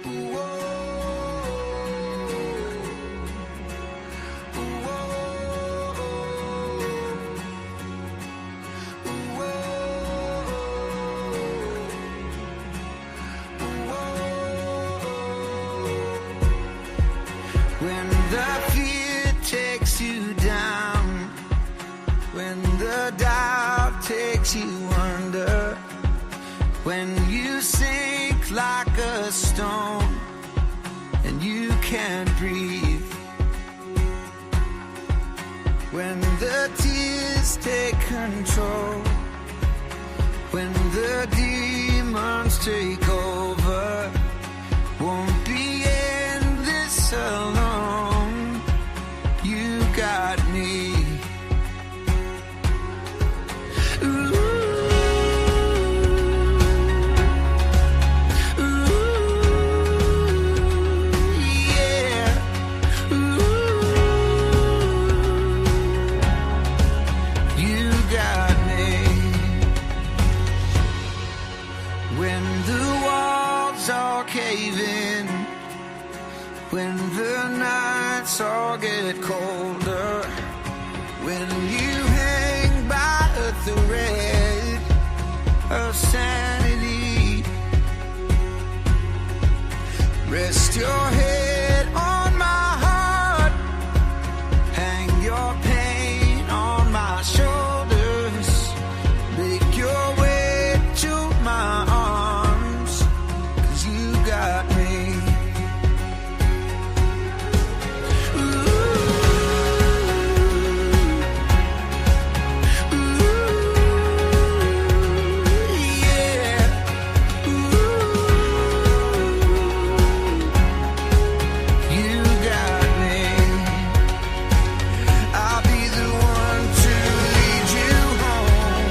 Ooh, oh, ooh, oh, ooh, oh. When the fear takes you down, when the doubt takes you under, when you sink like a stone and you can't breathe, when the tears take control, when the demons take over, won't be in this alone. You got me. Ooh, ooh, yeah. Ooh, you got me. When the walls are caving, when the nights all get colder, when you hang by a thread of sanity, rest your head on my heart, hang your pain on my shoulders, make your way to my arms, 'cause you got me. Ooh, ooh, yeah. Ooh, you got me. I'll be the one to lead you home.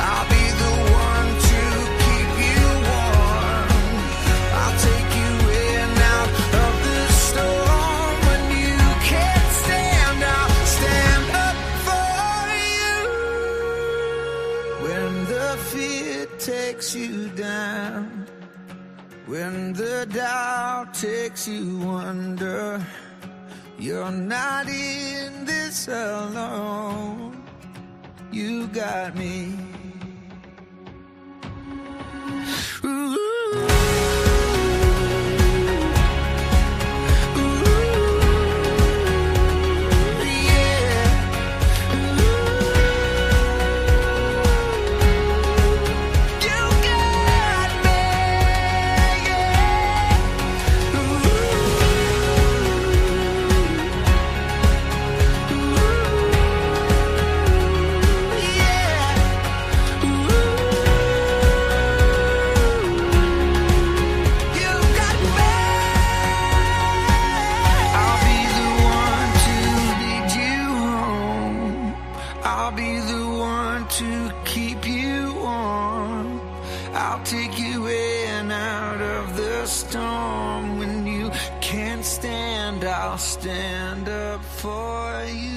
I'll be the one to keep you warm. I'll take you in out of the storm. When you can't stand, I'll stand up for you. When the fear takes you down, when the doubt takes you under, you're not in this alone. You got me. Ooh, ooh, yeah. Ooh, you got me, yeah. Ooh, yeah. Ooh, you got me. I'll be the one to lead you home. I'll be the one to keep you warm. I'll take you in out of the storm. When you can't stand, I'll stand up for you.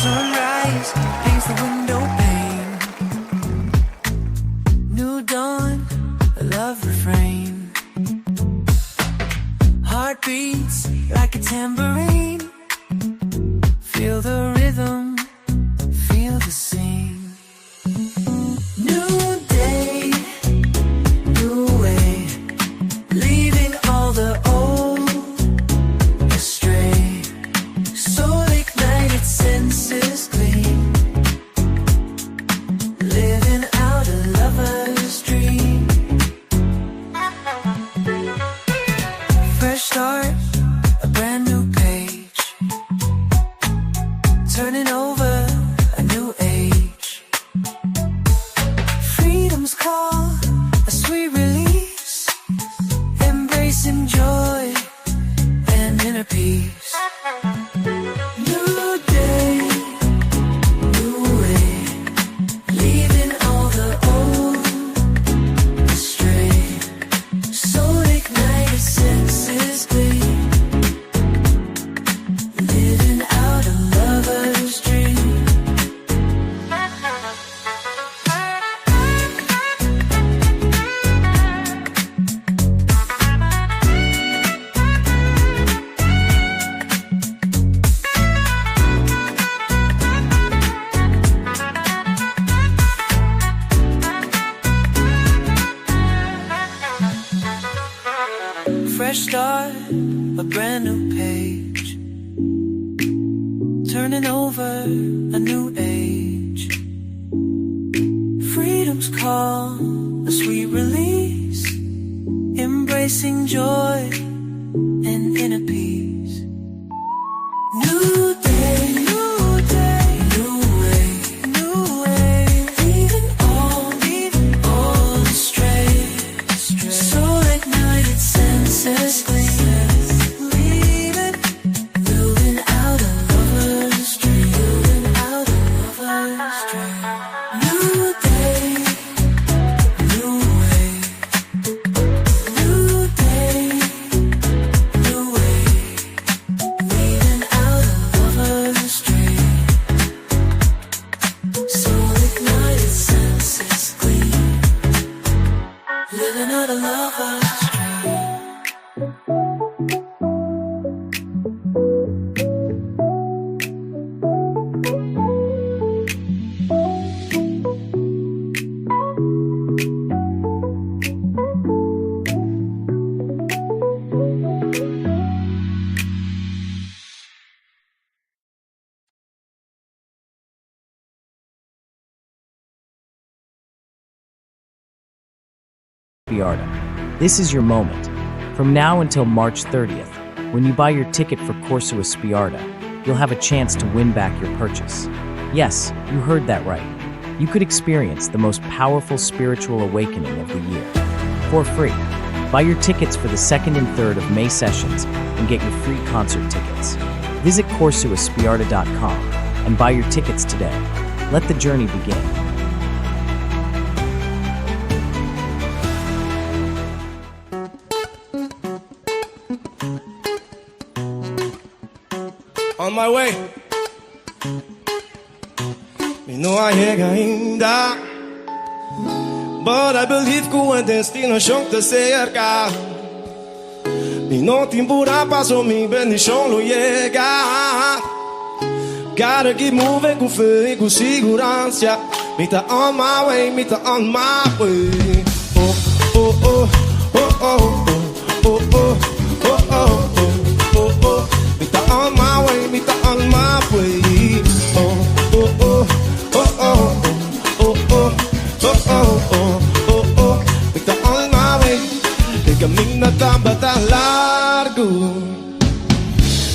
Sunrise paints the window pane. New dawn, a love refrain. Heartbeats like a tambourine. Feel the rhythm, feel the scene. New day, new way. Leaving all the old astray. Soul ignited, senses gleam. Living out a lover's dream. Fresh start, a brand new page. Turning over a new age. Freedom's call, a sweet release. Embracing joy and inner peace. New day, new way. Leaving all the old astray. Soul ignited, senses gleam. Living out a lover's dream. Fresh start, a brand new page. Turning over a new age. Freedom's call, a sweet release. Embracing joy and inner peace. New day, new day, new way, new way. Leaving all astray. Soul ignited, senses gleam. Leaving, building out a lover's dream. Building out a lover's dream. New day, new way. New day, new way. Leaving out a lover's dream. Soul ignited, senses gleam. Living out a lover's dream. Spiarda. This is your moment. From now until March 30th, when you buy your ticket for Kòrsou Spiarda, you'll have a chance to win back your purchase. Yes, you heard that right. You could experience the most powerful spiritual awakening of the year. For free. Buy your tickets for the 2nd and 3rd of May sessions and get your free concert tickets. Visit KorsouEspiarda.com and buy your tickets today. Let the journey begin. On my way. Mi no a yega ainda. But I believe ku e destinashon ta serka. Mi no tin purá paso mi bendishon lo yega. Gotta keep moving ku fe i ku siguransa. Mi ta on my way, mi ta on my way. Oh, oh, oh, oh, oh, oh, oh, oh, oh, oh, oh, oh. Mi ta on my way, mi ta on my way. Oh, oh, oh, oh, oh, oh, oh, oh, oh, oh, oh, oh. Mi ta on my way. E kaminda tabata largu.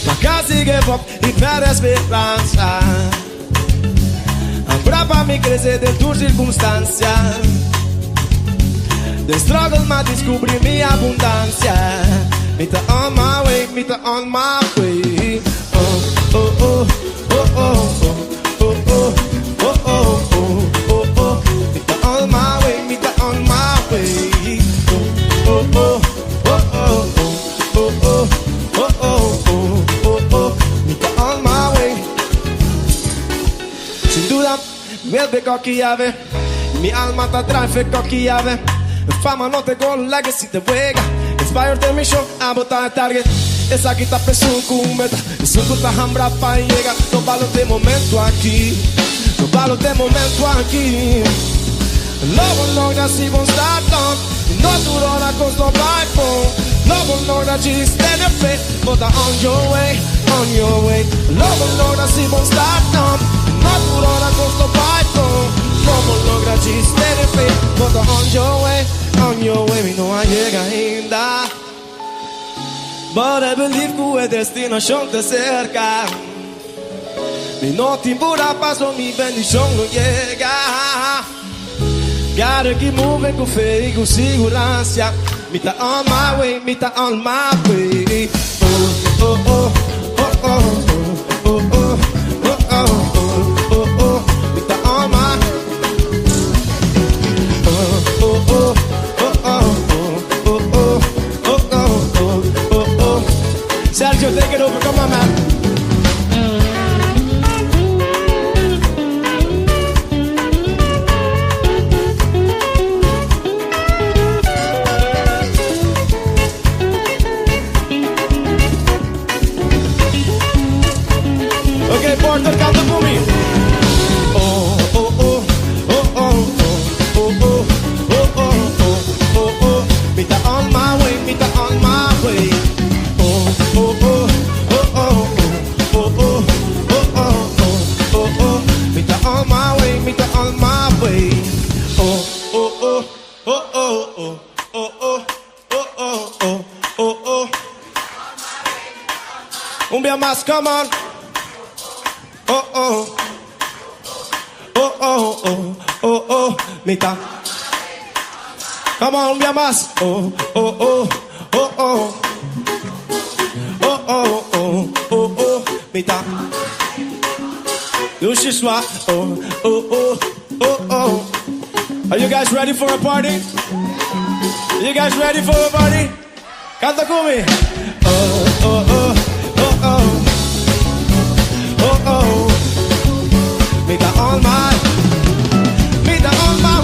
Ma kasi give up i pèrdè speransa. Ampara pa mi krese den tur sirkunstansia. Den struggle m'a deskubrí mi abundansia. Mi ta on my way, mi ta on my way. Oh, oh, oh, oh, oh, oh, oh, oh, oh, oh, oh, oh. Mi ta on my way, mi ta on my way. Oh, oh, oh, oh, oh, oh, oh, oh, oh, Mete coki ave. Mi alma ta drive coki ave. Fama no ta goal, legacy ta wega. Inspire the mission, abo ta target. Esaki ta esun cu meta. Esun cu ta hambra pa yega. No balo de momento aki. No balo de momento aki. Lo bo logra si bo start up. No tur ora cos lo bay bon. Lo bo logra just tene fe. Bo ta on your way, on your way. Lo bo logra si bo start up. No tur ora cos lo bay bon. Lo bo logra just tene fe. Bo ta on your way, on your way. Mi no a yega ainda. But I believe cu e destinacion ta cerca. Mi no tin pura paso, mi bendicion lo yega. Gotta keep moving cu fe y cu siguransa. Mi ta on my way, mi ta on my way. Oh, oh, oh. Mi ta on my. Oh. Sergio, take it over. Come on, man. Okay, Porter, canta cu mi. Oh. Mi ta on my way, mi ta on my way. Oh. Mi ta on my way, mi ta on my way. Oh. Un bia mas, come on. Oh. Oh. Mi ta. Come on, un bia mas. Oh. Oh. Mi ta. Dushi swa. Oh. Are you guys ready for a party? You guys ready for a party? Canta cu mi. Oh. Oh. Mi ta on my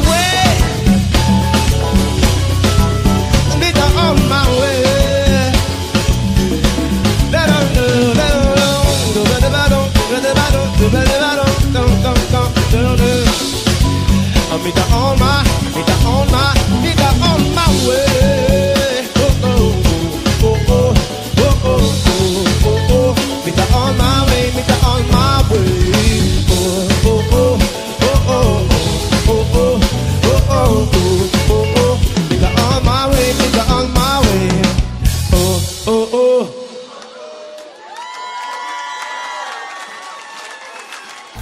way. Mi ta on my way. Da da da da da da da da da da da da da da da. Mi ta on my, mi ta on my, mi ta on my way. Oh. Mi ta on my way, mi ta on my way. Oh. Mi ta on my way, mi ta on my way. Oh.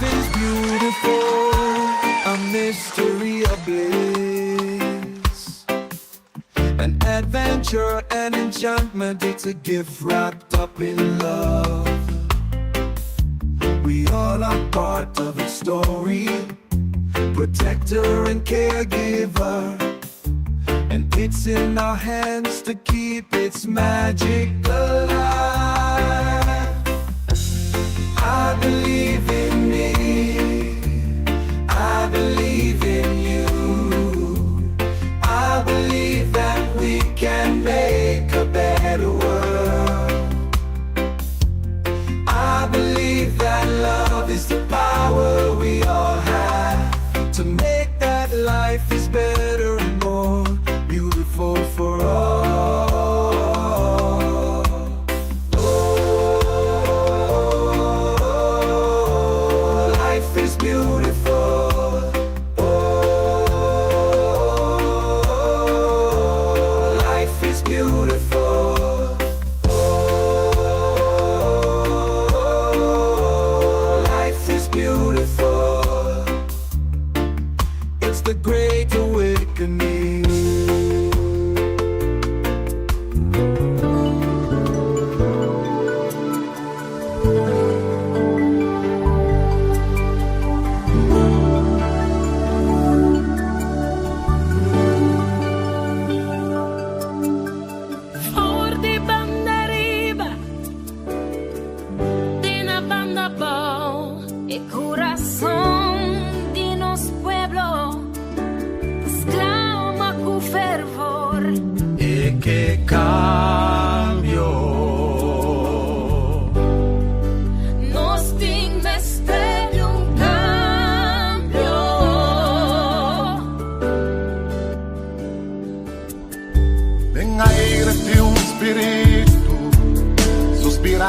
Is beautiful, a mystery of bliss. An adventure, an enchantment, it's a gift wrapped up in love. We all are part of its story, protector and caregiver. And it's in our hands to keep its magic alive. I believe in me. I believe in you. I believe that we can make a better world. I believe that love is the power we all have to make that life is better and more beautiful for all.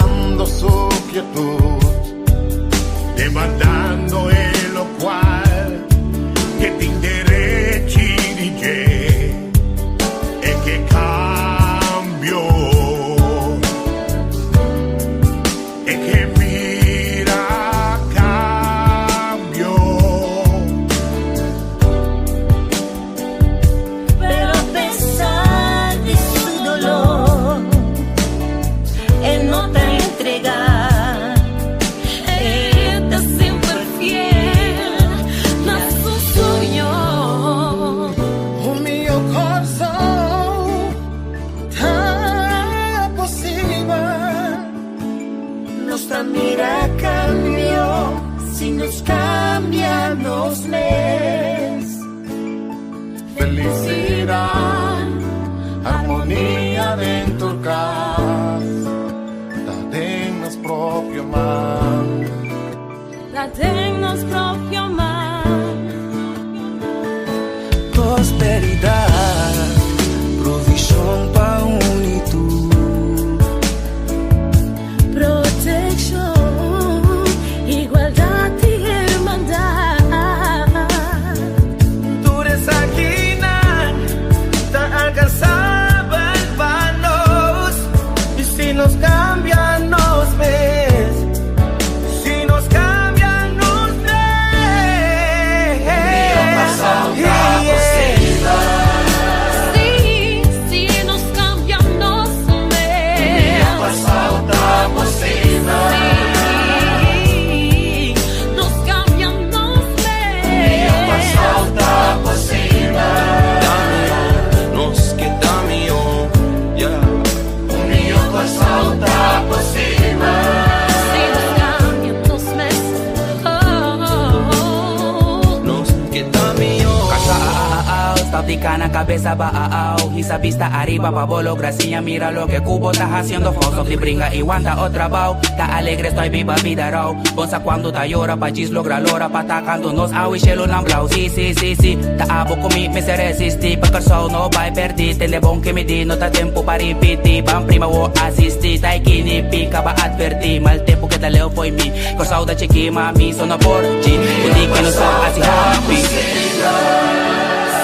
Demandando su quietud, demandando e locual que tin derechi di dje e ke cambio e ke mira cambio. Pero a pesar di su dolor, e no ta entregá. E ta semper fiel na su soño. Un mihó Kòrsou ta posibel. Nos ta mira kambio si nos kambia nos mes. Felisidat, harmonia den tur kas, ta den nos propio man. Ta den nos propio man. Prosperidat, provishon pa un i tur. Protekshon, igualdat i hermandat. Tur esakinan ta alkansabel pa nos. I si nos kambia nos mes, si nos kambia nos mes. Sí, si nos kambia nos mes. Sí, nos kambia nos mes. Nos ke ta mihó, yeah. Un mihó Kòrsou ta posibel. Si nos kambia nos mes. Oh, oh, oh. Nos ke ta mihó. Stop di kana kabes abou. Hisa bista ariba pa bo logra siña. Mira loke ku bo ta hasiendo. Stop di bringa i wanta otro abou. Ta alegre estoy biba bida rou. Bo sa kuantu ta yora pa djis logra lora pa ta kantu nos awe shelu nan blou. Si si si si. Ta abo ku mi mester resistí. Pa Kòrsou no bai pèrdí. Tende bon ke mi di no ta tempu pa ripití. Ban prima wo asistí. Ta kini pika pa atvertí. Mal tempu keda leu fo'i mi. Kòrsou ta chikí ma mi so no por chi. Kundi ku nos por hasi hopi.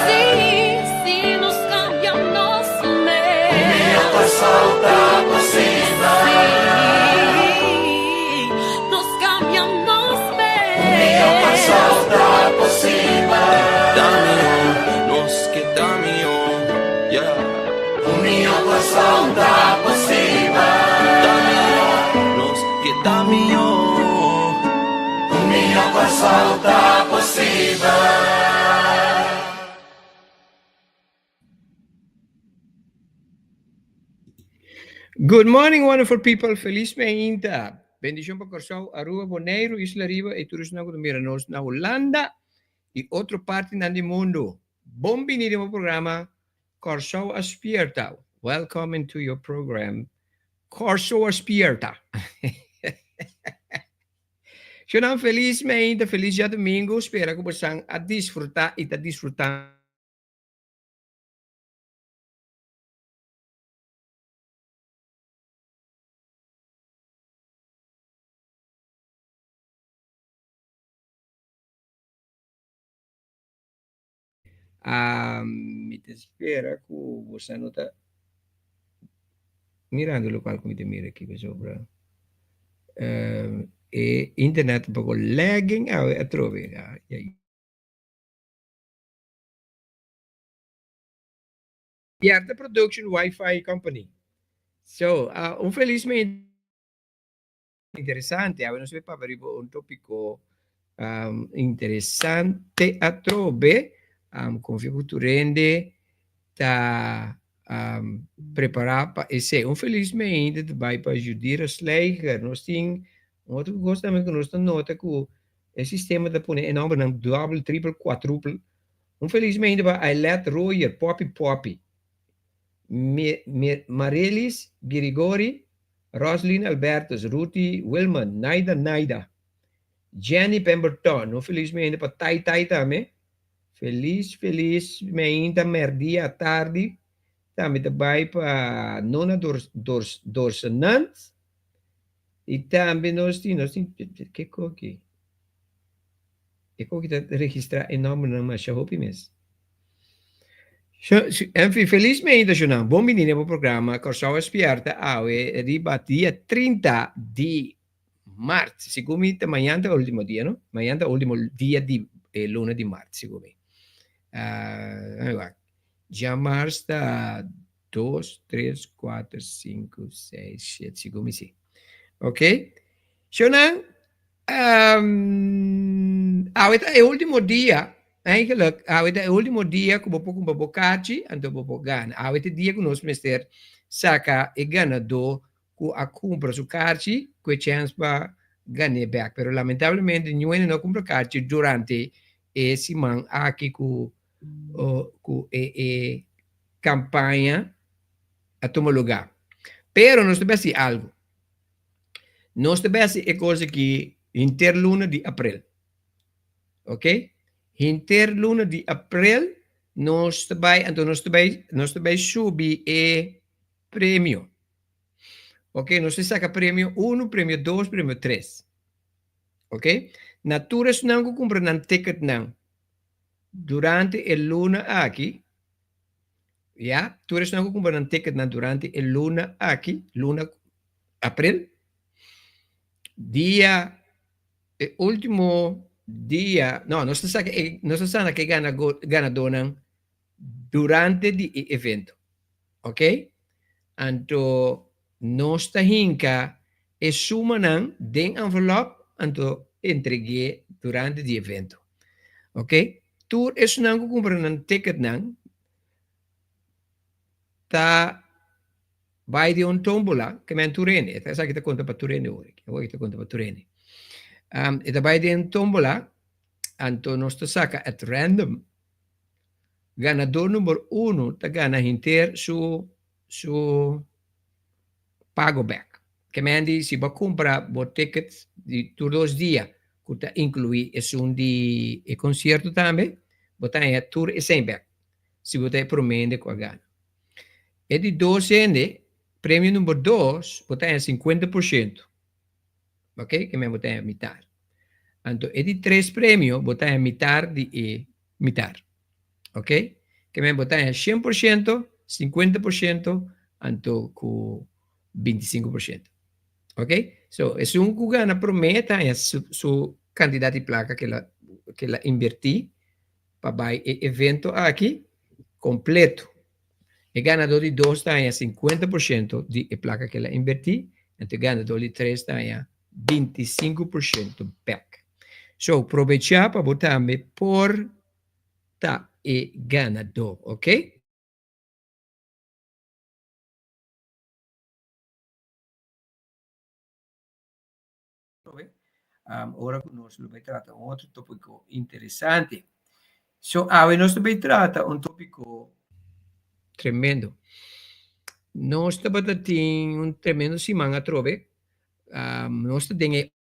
Sí, si nos kambia nos mes. Sí, nos kambia nos mes. Ta mihó, nos ke ta mihó, yeah. Un mihó Kòrsou ta posibel. Ta mihó, nos ke ta mihó. Un mihó Kòrsou ta posibel. Good morning, wonderful people. Felis mainta. Bendishon pa Kòrsou, Aruba, Boneiru, Isla Riba i tur esnan ku ta mira nos na Hulanda i otro partinan di mundu. Bon bini den bo programa Kòrsou a Spierta. Welcome into your program Kòrsou a Spierta. Shonnan felis mainta, felis djadumingu. Spera ku bosan a disfrutá i ta disfrutando. Mi ta spera ku boso no ta mirando lokual ku mi ta mira aki pasobra e internet un poko lagging awe atrobe. Yerta Production Wi-Fi Company. So, un felis mainta interesante. Awe nos bai papia riba un topiko interesante atrobe. Konfia ku tur hende ta prepará pa esei. Un felis mainta ta bai pa Judira Slijger. Nos tin un otro kos tambe ku nos ta nota ku e sistema ta pone e nòmbernan dòbel, tripel, kuatrupel. Un felis mainta pa Ailet Royer, Poppy Poppy, Marelis Girigori, Roslyn Albertus, Ruthie Wilman, Naida Naida, Jenny Pemberton. Un felis mainta pa Tai Tai tambe. Felis felis mainta, merdia, atardi. Tambe ta bai pa Nona Dorsenant. I tambe nos tin, nos tin, kiko aki? E koki ta registrá e nòmbernan masha hopi mes. Enfin, felis meinta shonnan. Bon bini na bo programa Kòrsou a Spièrta awe riba dia 30 di mart. Segun mi ta mañan ta último dia, no? Mañan ta último dia di e luna di mart, segun mi. Uh, wak. Djamars ta dos, tres, kuater, sinku, seis, shete, segun mi si. Ok? Shonnan, um, awe ta e último dia, eigenlijk, awe ta e último dia ku bo por kumpra bo kachi, anto bo por gana. Awe ta e dia ku nos mester saka e ganadó ku a kumpra su karchi ku e chèns pa gan'é bèk. Pero lamentablemente niun hende no a kumpra karchi durante e siman aki ku ku e e kampaña a tuma lugá. Pero nos ta bai hasi algu. Nos ta bai hasi e kos aki henter luna di aprel. Ok? Henter luna di aprel nos ta bai, anto nos ta bai, nos ta bai subi e premio. Ok, nos ta saka premio uno, premio dos, premio tres. Ok? Na tur esnan ku kumpra nan ticketnan durante e luna aki, ya, tur esnan ku kumpra nan ticketnan durante e luna aki, luna april, dia, e ultimo dia, no, nos ta saka e, nos ta sana ke gana, ganadónan durante di e evento. Ok? Anto nos ta hinka e sumanan den envelop anto entreg'é durante di evento. Ok? Tur esunnan ku kumpra nan ticketnan ta bai den un tómbola, ke men tur hende, esaki ta konta pa tur hende awor, awor ta konta pa tur hende. E ta bai den un tómbola anto nos ta saka at random Ganador number uno ta gana henter su su pago bek. Ke men di si bo a kumpra bo ticket di tur dos dia ku ta inkluí esun di e konsierto tambe, bo ta haña tur esei bek si bo ta e promé hende ku a gana. E di dos hende, premio number dos, bo ta haña sinkuenta por shento. Ok, ke men bo ta haña mitar. Anto e di tres premio bo ta haña mitar di e mitar. Ok? Ke men bo ta haña 100%, 50%, anto ku 25%. Ok? So, esun ku gana promé ta haña su, su kantidat di plaka ke la, ke la invertí pa bai e evento aki kompleto. E ganadó di dos ta haña 50% di e plaka ke la invertí, anto e ganadó di tres ta haña 25% bek. So, probechá pa bo tambe por ta e ganadó, ok? Ora ku nos lo bai trata un otro tópiko interesante. So, awe nos ta bai trata un tópiko tremendo. Nos tabata tin un tremendo siman atrobe. Nos ta den e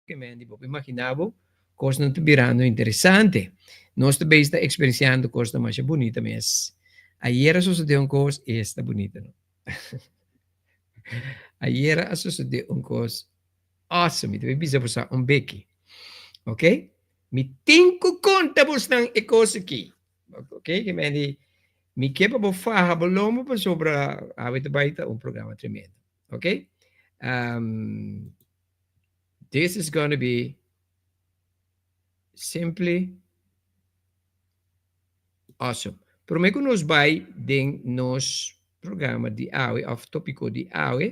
Kemen di bo por imaginá bo, kosnan ta birando interesante. Nos ta bezig ta eksperensiando kosnan masha bunita mes. Ayer a sosodé un kos, esta bunita no. Ayer a sosodé un kos awesome, mi ta bay bisa boso un beki. Ok? Mi tin ku konta bosnan e kos aki. Ok? Kemen di, mi ke pa bo faha bo lomo pasobra awe ta bay ta un programa tremendo. Ok? Um, this is gonna be simply awesome. Promé ku nos bai den nos programa di awe of tópiko di awe,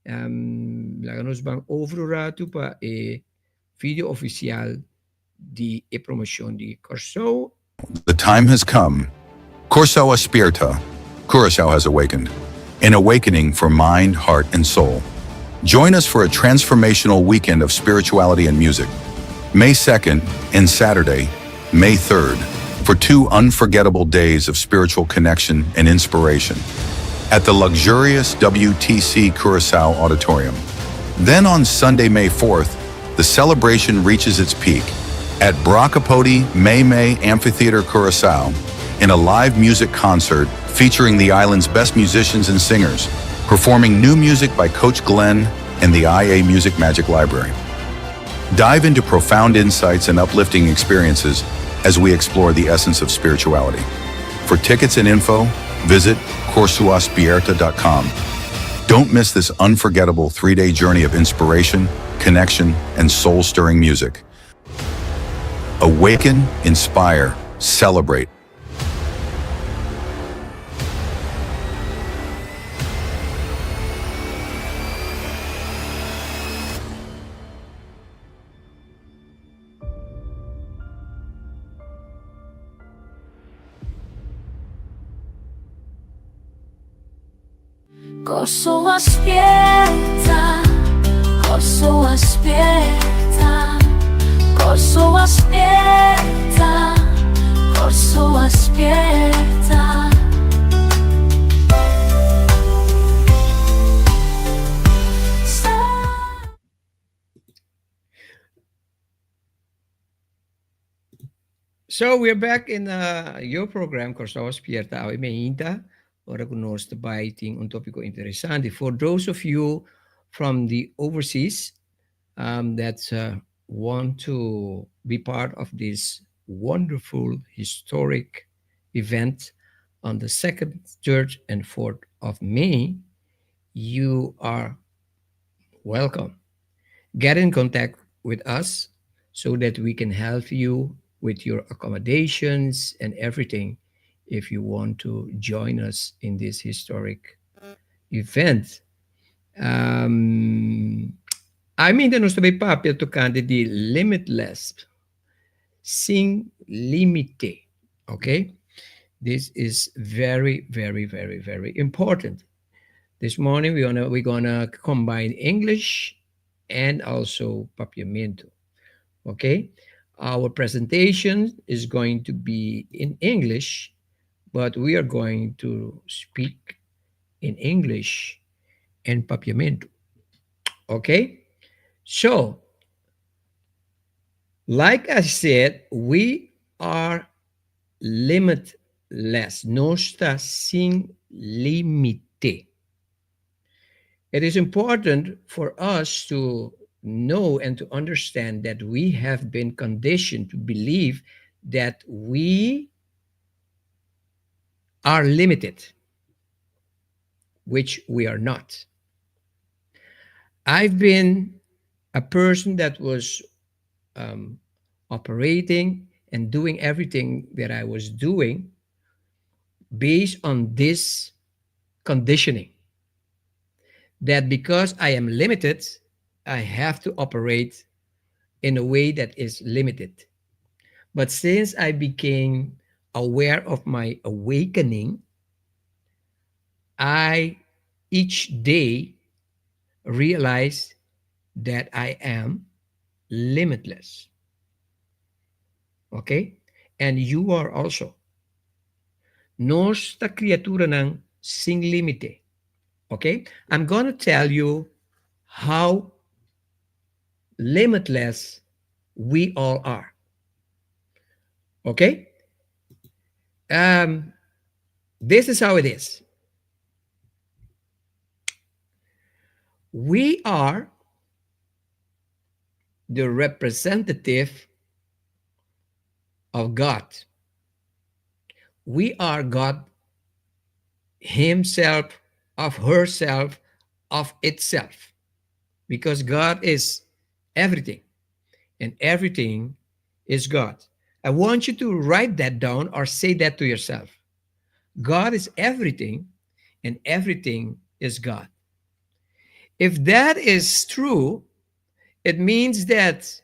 um, laga nos ban over un ratu pa e video ofisial di e promoshon di Kòrsou. The time has come. Kòrsou a spierta. Curaçao has awakened. An awakening for mind, heart, and soul. Join us for a transformational weekend of spirituality and music. May 2nd and Saturday, May 3rd, for two unforgettable days of spiritual connection and inspiration at the luxurious WTC Curaçao Auditorium. Then on Sunday, May 4th, the celebration reaches its peak at Brakapoti May May Amphitheater Curaçao in a live music concert featuring the island's best musicians and singers. performing new music by Coach Glenn and the IA Music Magic Library. Dive into profound insights and uplifting experiences as we explore the essence of spirituality. For tickets and info, visit corsouaspierta.com. Don't miss this unforgettable 3-day journey of inspiration, connection, and soul-stirring music. Awaken, inspire, celebrate. Kòrsou a spierta, Kòrsou a spierta, Kòrsou a spierta, Kòrsou a spierta. So we're back in uh, your program, Kòrsou a Spierta Awe Meinta, ora ku nos ta bai tin un tópiko interesante. For those of you from the overseas that want to be part of this wonderful historic event on the 2nd, 3rd, and 4th of May, you are welcome. Get in contact with us so that we can help you with your accommodations and everything if you want to join us in this historic event. Um, I mean, nos ta bai papia tokante di limitless, sin límite, okay? This is very, very, very, very important. This morning we're gonna combine English and also Papiamento. Okay, our presentation is going to be in English, but we are going to speak in English and Papiamento. Okay, so like I said, we are limitless. Nos ta sin límite. It is important for us to know and to understand that we have been conditioned to believe that we are limited, which we are not. I've been a person that was operating and doing everything that I was doing based on this conditioning that because I am limited, I have to operate in a way that is limited. But since I became aware of my awakening, I each day realize that I am limitless. Okay? And you are also. Nos ta kriaturanan sin límite. Okay? I'm going to tell you how limitless we all are. Okay? This is how it is. We are the representative of God. We are God Himself, of herself, of itself. Because God is everything, and everything is God. I want you to write that down or say that to yourself. God is everything, and everything is God. If that is true, it means that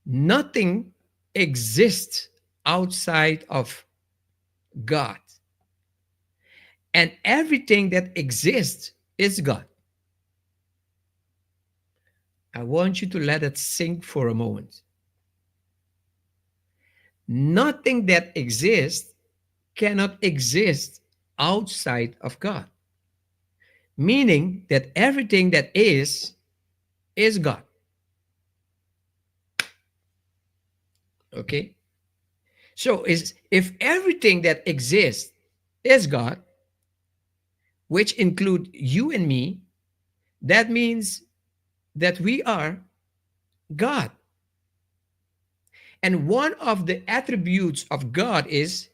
nothing exists outside of God. And everything that exists is God. I want you to let it sink for a moment. Nothing that exists cannot exist outside of God. Meaning that everything that is, is God. Okay? So is if everything that exists is God, which include you and me, that means that we are God. And one of the attributes of God is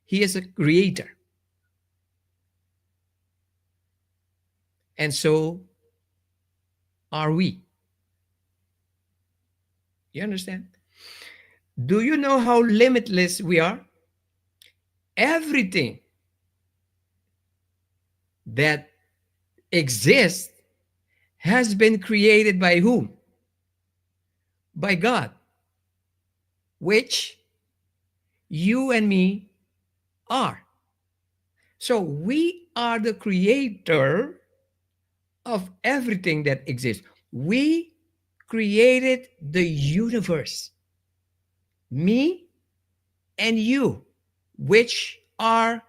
he is a creator. And so are we. You understand? Do you know how limitless we are? Everything that exists has been created by whom? By God, which you and me are. So we are the creator of everything that exists. We created the universe. Me and you, which are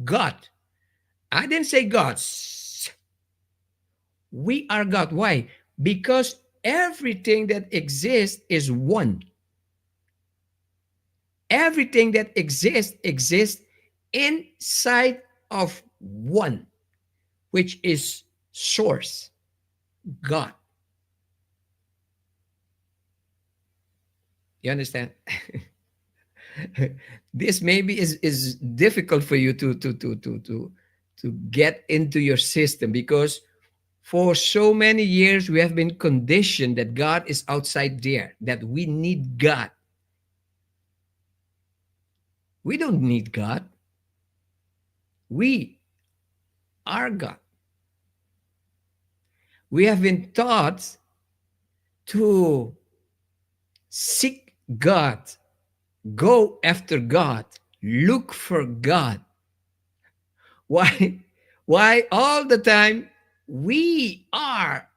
God. I didn't say gods. We are God. Why? Because everything that exists is one. Everything that exists exists inside of one, which is source, God. You understand? This maybe is difficult for you to get into your system, because for so many years we have been conditioned that God is outside there, that we need God. We don't need God. We are God. We have been taught to seek God, go after God, look for God. Why? Why all the time we are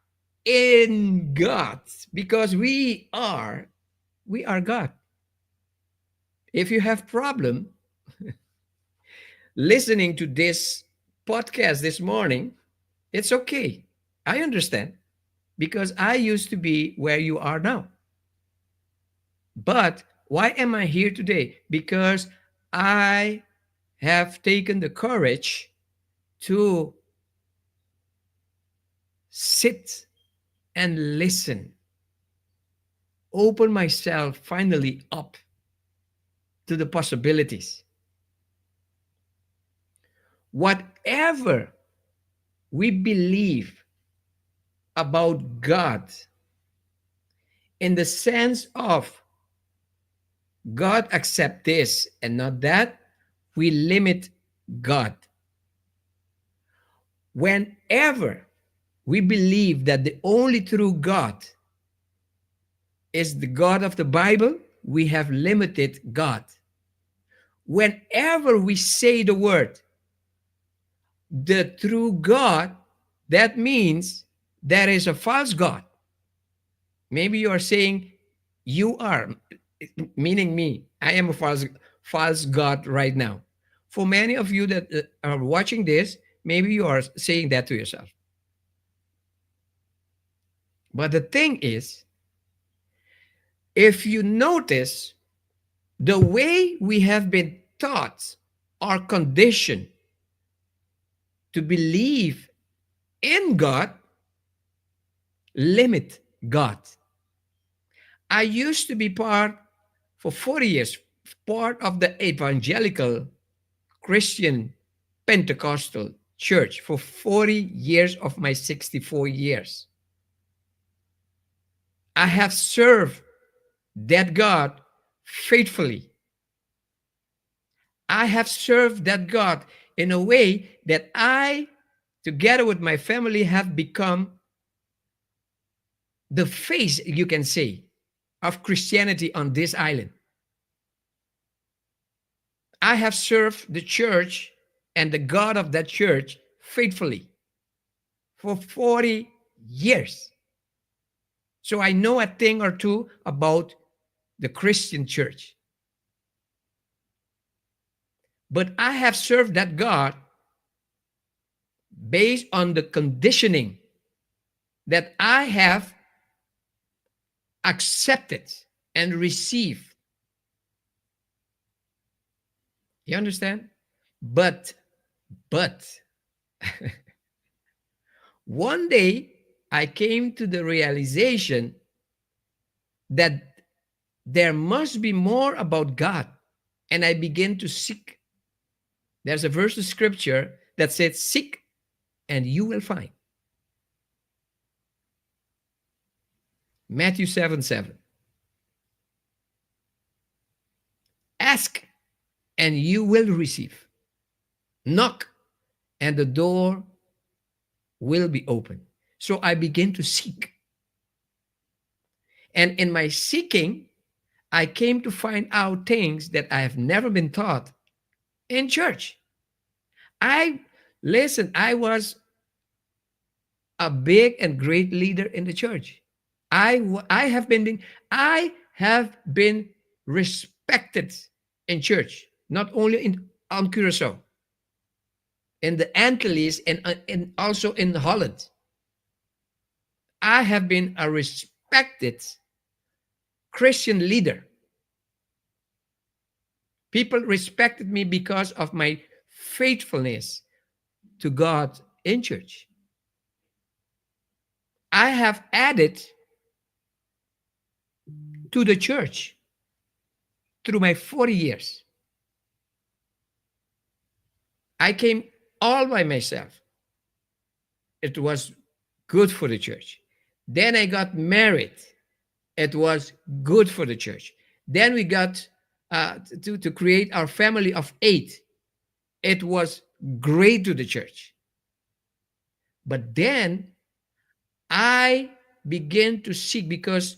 in God? Because we are God. If you have problem listening to this podcast this morning, it's okay. I understand, because I used to be where you are now. But why am I here today? Because I have taken the courage to sit and listen, open myself finally up to the possibilities. Whatever we believe about God, in the sense of God accept this and not that, we limit God. Whenever we believe that the only true God is the God of the Bible, we have limited God. Whenever we say the word, the true God, that means there is a false God. Maybe you are saying you are, meaning me, I am a false God right now. For many of you that are watching this, maybe you are saying that to yourself. But the thing is, if you notice, the way we have been taught or conditioned to believe in God, limit God. I used to be part, for 40 years, part of the evangelical Christian Pentecostal church for 40 years of my 64 years. I have served that God faithfully. I have served that God in a way that I, together with my family, have become the face, you can say, of Christianity on this island. I have served the church and the God of that church faithfully for 40 years. So I know a thing or two about the Christian church. But I have served that God based on the conditioning that I have accepted and received. You understand? But One day I came to the realization that there must be more about God, and I began to seek. There's a verse of scripture that said, Seek and you will find. Matthew 7 7. Ask and you will receive. Knock and the door will be open. So I began to seek. And in my seeking, I came to find out things that I have never been taught in church. I listen, I was a big and great leader in the church. I I have been I have been respected in church, not only in on Curacao, in the Antilles and, uh, and also in Holland. I have been a respected Christian leader. People respected me because of my faithfulness to God in church. I have added to the church through my 40 years. I came all by myself. It was good for the church. Then I got married. It was good for the church. Then we got uh, to, to create our family of eight. It was great to the church. But then I began to seek because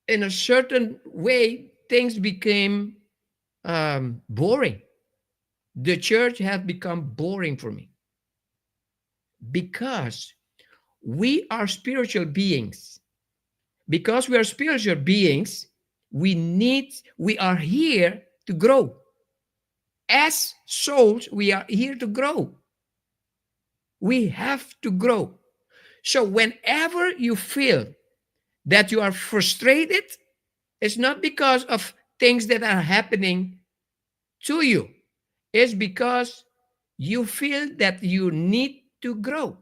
in a certain way, things became um, boring. The church had become boring for me because we are spiritual beings. Because we are spiritual beings, we need, we are here to grow. As souls, we are here to grow. We have to grow. So whenever you feel that you are frustrated, it's not because of things that are happening to you. It's because you feel that you need to grow.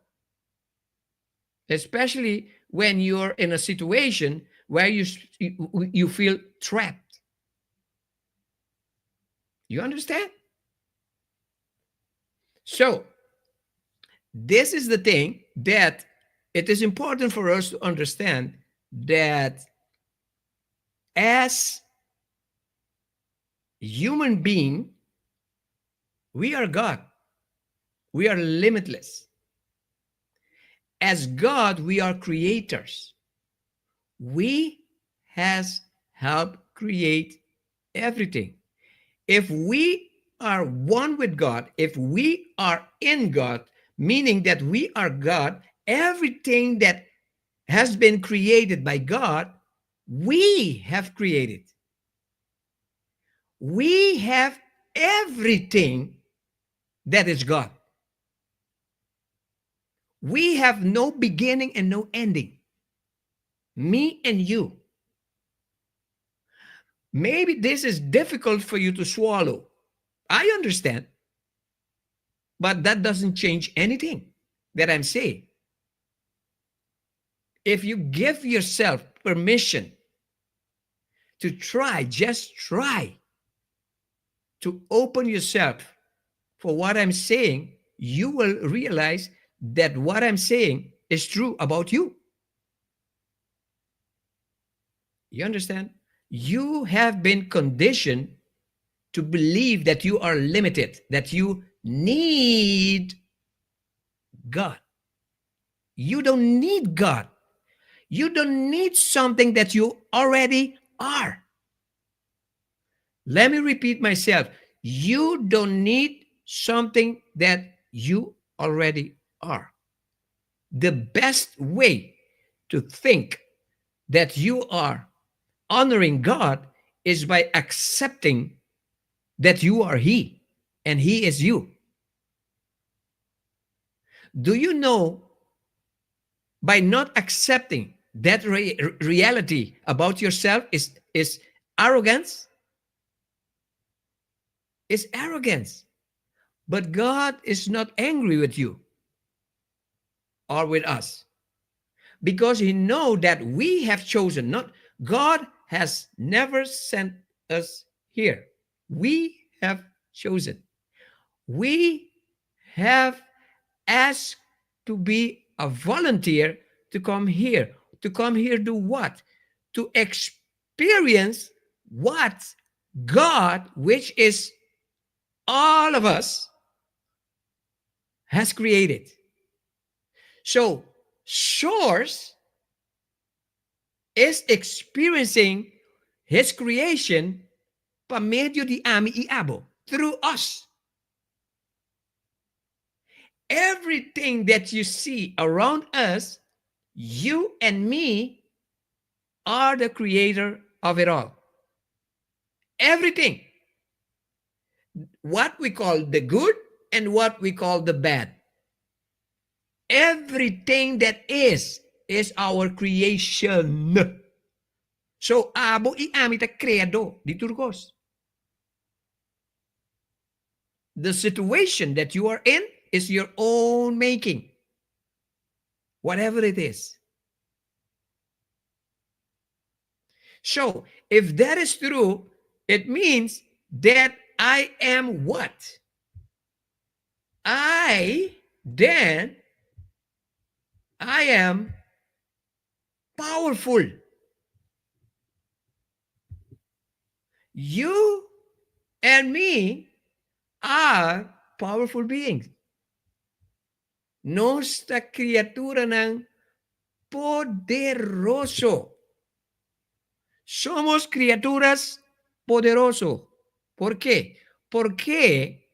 Especially when you're in a situation where you, you, feel trapped. You understand? So, this is the thing that it is important for us to understand that as human being we are God. We are limitless. As God, we are creators. We has helped create everything. If we are one with God, if we are in God, meaning that we are God, everything that has been created by God, we have created. We have everything that is God. We have no beginning and no ending. Me and you. Maybe this is difficult for you to swallow. I understand. But that doesn't change anything that I'm saying. If you give yourself permission to try, just try to open yourself for what I'm saying, you will realize that what I'm saying is true about you. You understand? You have been conditioned to believe that you are limited, that you need God. You don't need God. You don't need something that you already are. Let me repeat myself. You don't need something that you already are. The best way to think that you are honoring God is by accepting that you are He and He is you. Do you know by not accepting that re- reality about yourself is, is arrogance? Is arrogance. But God is not angry with you or with us because he know that we have chosen not God has never sent us here. We have chosen. We have asked to be a volunteer to come here. To come here do what? To experience what God, which is all of us, has created. So, Source is experiencing his creation pa medio di ami i abo, through us. Everything that you see around us, you and me are the creator of it all. Everything. What we call the good and what we call the bad. Everything that is, is our creation. So, abo i ami ta kreadó di tur kos. The situation that you are in is your own making. Whatever it is. So, if that is true, it means that I am what? I then I am powerful. You and me are powerful beings. Nos ta kriaturanan poderoso. Somos criaturas poderoso. ¿Por qué? Porque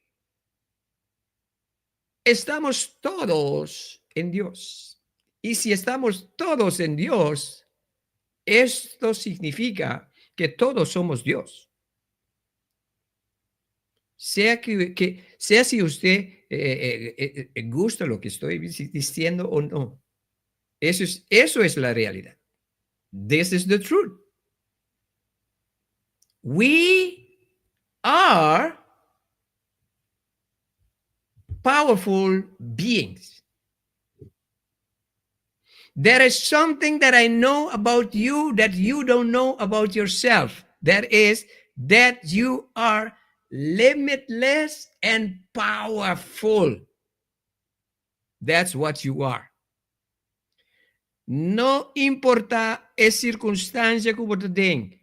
estamos todos en Dios. Y si estamos todos en Dios, esto significa que todos somos Dios. Sea que, sea si usted eh, eh, eh, gusta lo que estoy diciendo o no. Eso es la realidad. This is the truth. We are powerful beings. There is something that I know about you that you don't know about yourself. That is that you are limitless and powerful. That's what you are. No importá e sirkunstansia ku bo ta den,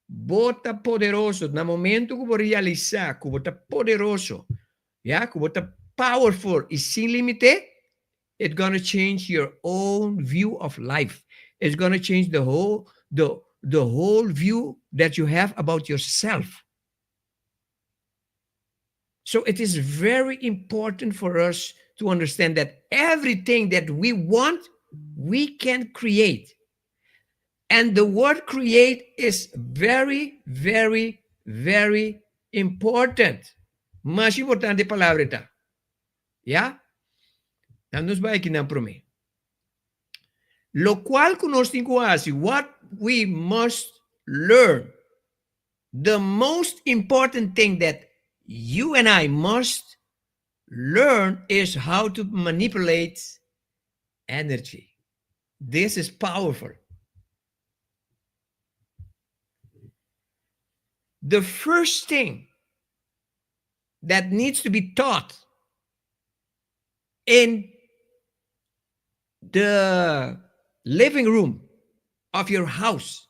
bo ta poderoso. Na momento ku bo realisá ku bo ta poderoso, ya, ku bo ta powerful i sin límite, it's gonna change your own view of life. It's gonna change the whole the the whole view that you have about yourself. So it is very important for us to understand that everything that we want, we can create. And the word create is very, very, very important. Mas importante palabra ta. Ya? Dan nos bai akinan promé. Lokual ku nos tin ku hasi, what we must learn, the most important thing that you and I must learn is how to manipulate energy. This is powerful. The first thing that needs to be taught in the living room of your house,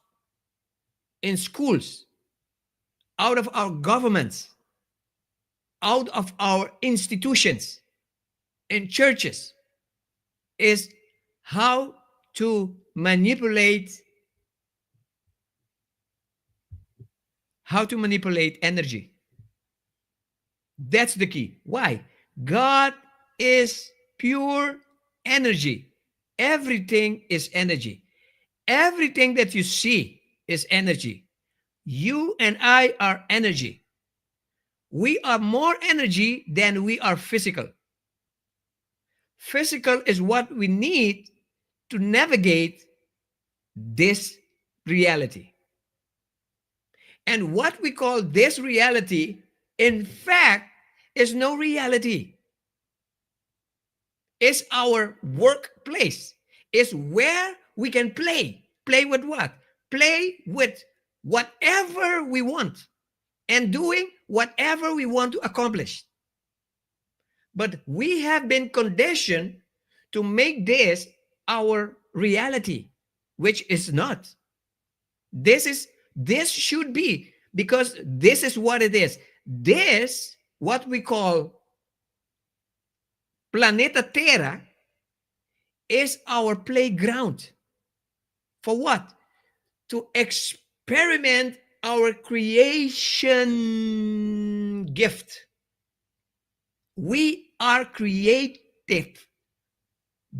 in schools, out of our governments, out of our institutions, in churches, is how to manipulate how to manipulate energy. That's the key. Why? God is pure energy. Everything is energy. Everything that you see is energy. You and I are energy. We are more energy than we are physical. Physical is what we need to navigate this reality. And what we call this reality, in fact, is no reality. It's our workplace. It's where we can play. Play with what? Play with whatever we want and doing whatever we want to accomplish. But we have been conditioned to make this our reality, which is not. This is this should be because this is what it is. This what we call planeta Terra is our playground. For what? To experiment our creation gift. We are creative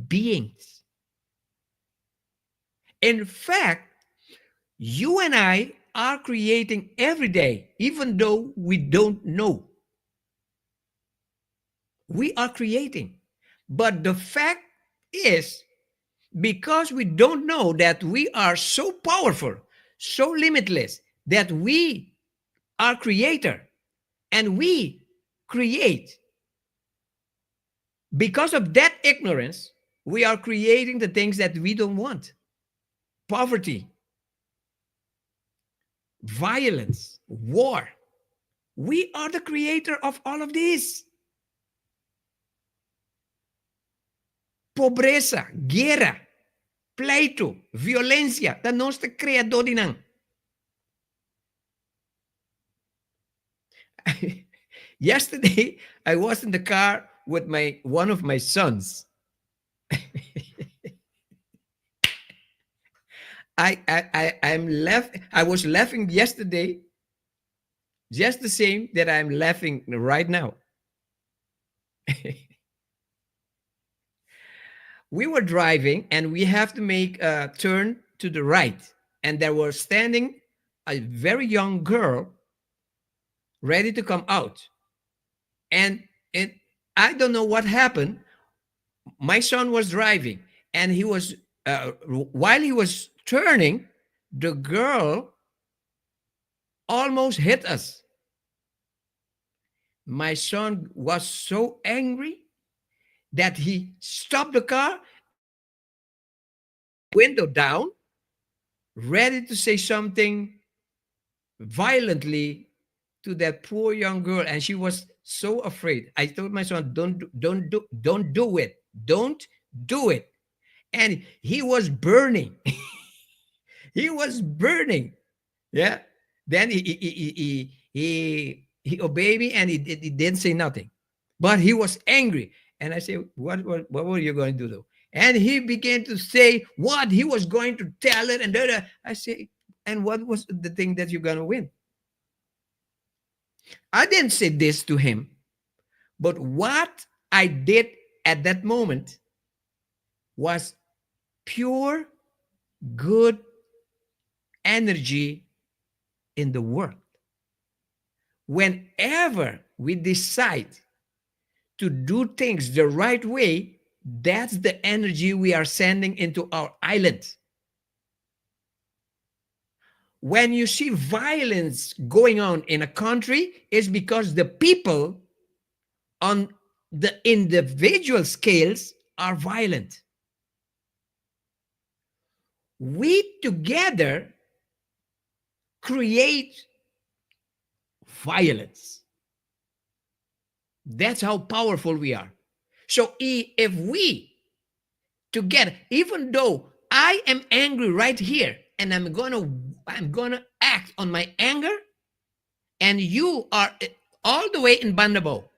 beings. In fact, you and I are creating every day, even though we don't know. We are creating. But the fact is, because we don't know that we are so powerful, so limitless, that we are creator and we create. Because of that ignorance, we are creating the things that we don't want poverty, violence, war. We are the creator of all of this. Pobresa, guera, pleitu, violensia, ta nos ta kreadó di nan. Yesterday, I was in the car with my one of my sons. I, I, I I'm laugh I was laughing yesterday just the same that I'm laughing right now. we were driving and we have to make a turn to the right. And there was standing a very young girl ready to come out. And, and I don't know what happened. My son was driving and he was, uh, while he was turning, the girl almost hit us. My son was so angry that he stopped the car, window down, ready to say something violently to that poor young girl and she was so afraid i told my son don't don't do don't do it don't do it and he was burning he was burning yeah then he he he he he, he obeyed me and he, he didn't say nothing but he was angry and i said what what, what were you going to do though and he began to say what he was going to tell it and da, da. i say and what was the thing that you're going to win I didn't say this to him, but what I did at that moment was pure good energy in the world. Whenever we decide to do things the right way, that's the energy we are sending into our island. When you see violence going on in a country, it's because the people on the individual scales are violent. We together create violence. That's how powerful we are. So if we together, even though I am angry right here and I'm gonna I'm gonna act on my anger, and you are eh, all the way in Bandabo,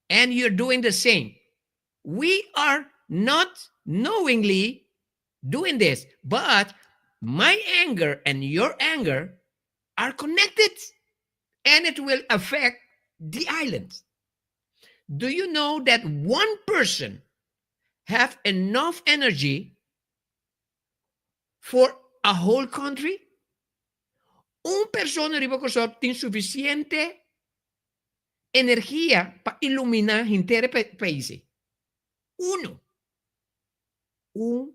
and you're doing the same. We are not knowingly doing this, but my anger and your anger are connected and it will affect the island. Do you know that one person have enough energy for a whole country? Un persona riba Kòrsou tin sufisiente energia pa iluminá henter e pais. Uno. Un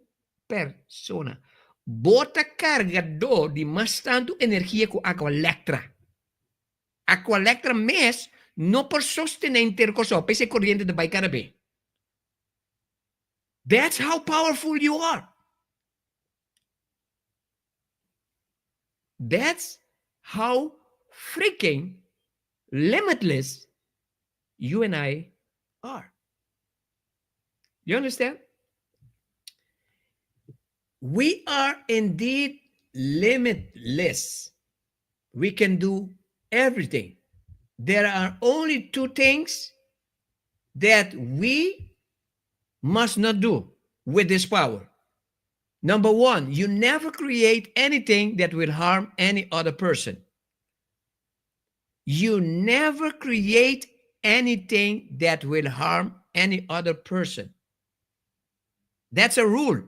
persona. Bo ta kargadó di mas tantu energia ku Aqualectra. Aqualectra mes. no por sostené henter Kòrsou, p'esei koriente ta bai kada be. That's how powerful you are. That's how freaking limitless you and I are. You understand? We are indeed limitless. We can do everything. There are only two things that we must not do with this power. Number one, you never create anything that will harm any other person. You never create anything that will harm any other person. That's a rule.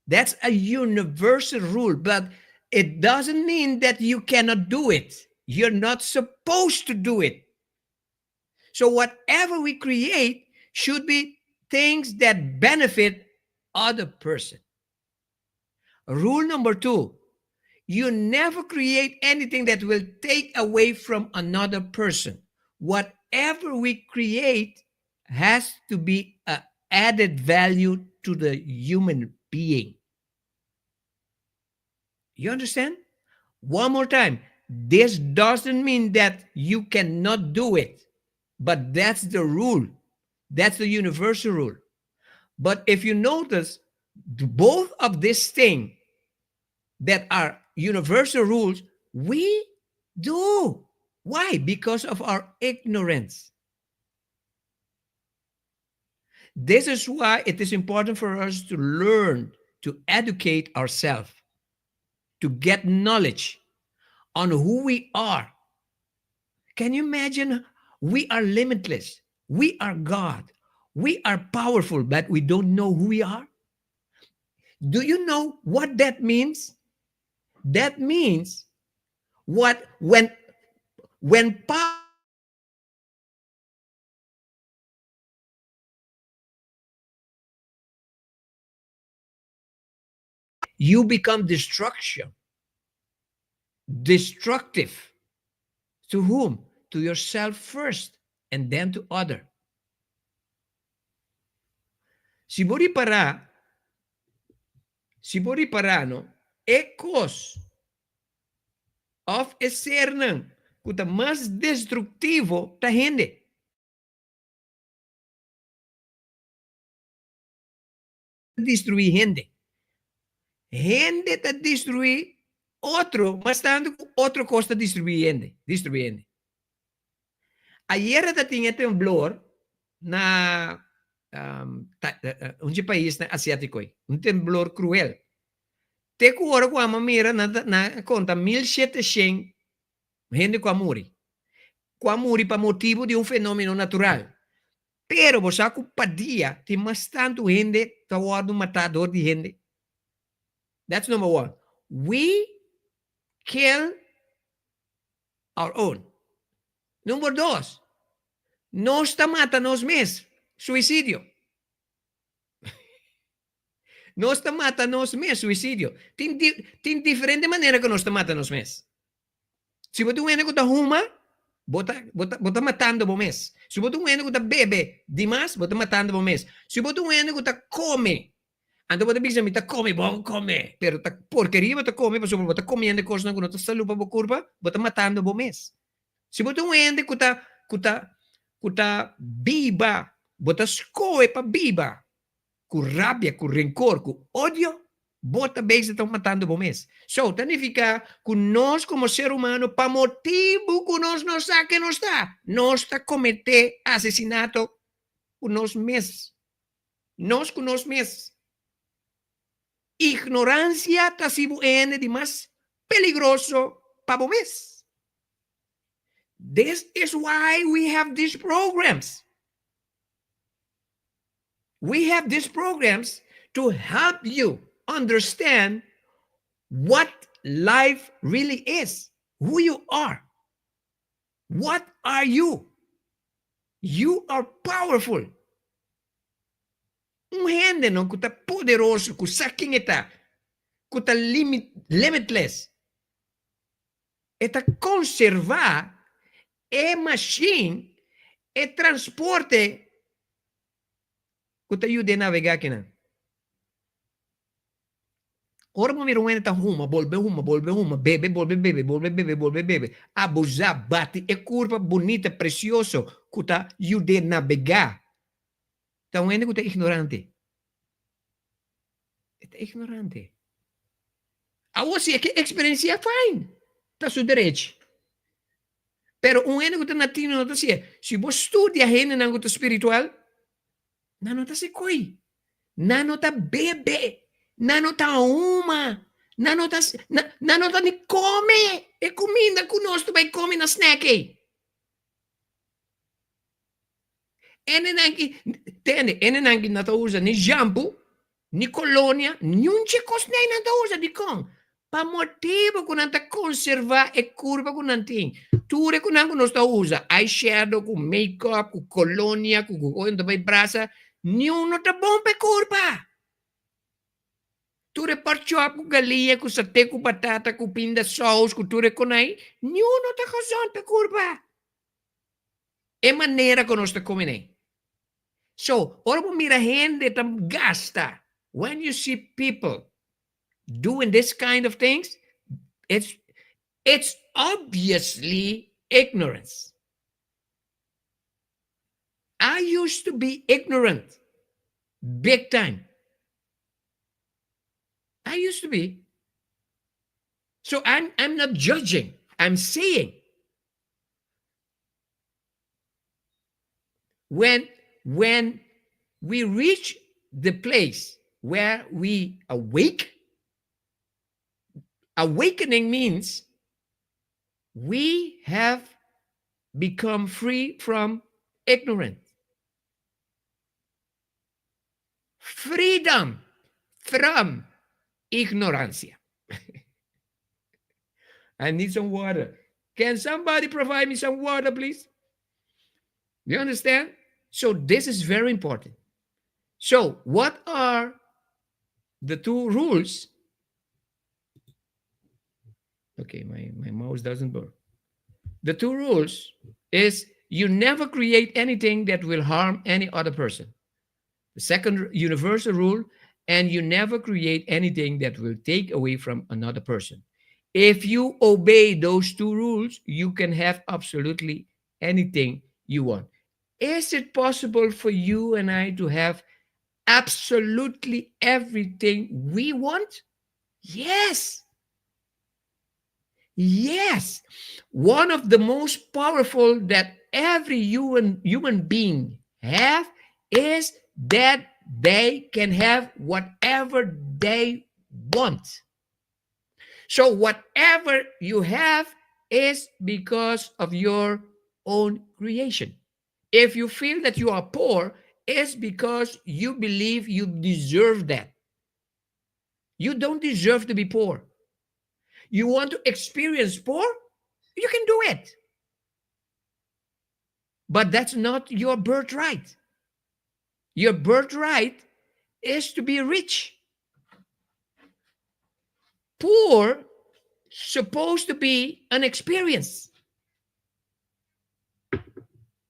That's a universal rule, but it doesn't mean that you cannot do it. You're not supposed to do it. So, whatever we create should be things that benefit other person. Rule number two you never create anything that will take away from another person. Whatever we create has to be a added value to the human being. You understand? One more time. This doesn't mean that you cannot do it, but that's the rule. That's the universal rule. But if you notice, both of these things that are universal rules, we do. Why? Because of our ignorance. This is why it is important for us to learn to educate ourselves, to get knowledge on who we are. Can you imagine? We are limitless. We are God. We are powerful, but we don't know who we are. Do you know what that means? That means what when when power you become destruction destructive to whom to yourself first and then to other si bo ripará si bo ripará no e kos òf e sernan ku ta mas destruktivo ta hende. Destruí hende. Hende ta destruí otro mas tantu ku otro kos ta destruí hende, destruí hende. Ayera ta tin e temblor na un dje paisnan asiátiko ei, un temblor kruel. Te ku ora ku amo a mira nan ta nan a konta 1700 hende ku a muri, ku a muri pa motibu di un fenómeno natural. Pero bo sa ku pa dia tin mas tantu hende ta wòrdu matá dor di hende. That's number one. We kill our own. Number dos, nos ta mata nos mes, suicidio. Nos ta mata nos mes, suicidio. Tin, tin diferente manera ku nos ta mata nos mes. Si bo ta un hende ku ta huma, bo ta, bo ta, bo ta matando bo mes. Si bo ta un hende ku ta bebe dimas, bo ta matando bo mes. Si bo ta un hende ku ta kome, anto bo ta bisa mi ta kome bon kome, pero ta porkeria bo ta kome pasobra bo ta komiendo kosnan ku no ta salú pa bo kurpa, bo ta matando bo mes. Si bo ta un hende ku ta, ku ta, ku ta biba, bo ta skohe pa biba ku rabia, ku renkor, ku odio, bo ta bezig ta matando bo mes. So, ta nifiká ku nos komo ser humano, pa motibu ku nos no sa ke nos ta, nos ta kometé asesinato ku nos mes. Nos ku nos mes. Ignoransia ta hasi bo hende di mas peligroso pa bo mes. This is why we have these programs. We have these programs to help you understand what life really is, who you are. What are you? You are powerful. Un hende no ku ta poderoso, ku sa ken e ta, ku ta limit, limitless. E ta konservá. E machine, e transporte ku ta yud'é navegá kinan. Ora bo mira un hende ta huma, bolbe huma, bolbe huma, bebe, bolbe bebe, bolbe bebe, bolbe bebe, abusá, bati e kurpa bunita, presioso ku ta yud'é nabegá, ta un hende ku ta ignorante. E ta ignorante. Awor si e ke eksperensiá, fine, ta su derechi. Pero un hende ku ta na tino no ta hasié. Si bo studia hendenan ku ta spiritual, Nan no ta hasi koi. Nan no ta bebe. Nan no ta huma. Nan no ta, nan no ta ni kome e kuminda ku nos ta bai kome na snack ei. Hendenan ki, tende, hendenan ki no ta usa ni shampoo, ni kolonia, niun dje kos nei nan ta usa. Dikon? Pa motibu ku nan ta konservá e kurpa ku nan tin. Tur e kunan ku nos ta usa, eyeshadow, ku make-up, ku kolonia, ku ku ta bai brasa, niun no ta bon pa e kurpa. Tur e porkchop ku galiña, ku saté ku batata, ku pinda sous, ku tur e konai, niun no ta gezond pa e kurpa. E manera ku nos ta kome nei. So, ora bo mira hende ta gasta, when you see people doing this kind of things, it's obviously ignorance. I used to be ignorant, big time. I used to be. So I'm not judging. I'm saying when we reach the place where we awake, awakening means we have become free from ignorance. Freedom from ignorancia. I need some water. Can somebody provide me some water, please? You understand? So this is very important. So what are the two rules? Okay, my mouse doesn't work. The two rules is you never create anything that will harm any other person. The second universal rule, and you never create anything that will take away from another person. If you obey those two rules, you can have absolutely anything you want. Is it possible for you and I to have absolutely everything we want? Yes. Yes. One of the most powerful that every human being have is that they can have whatever they want. So whatever you have is because of your own creation. If you feel that you are poor, it's because you believe you deserve that. You don't deserve to be poor. You want to experience poor? You can do it. But that's not your birthright. Your birthright is to be rich. Poor supposed to be an experience.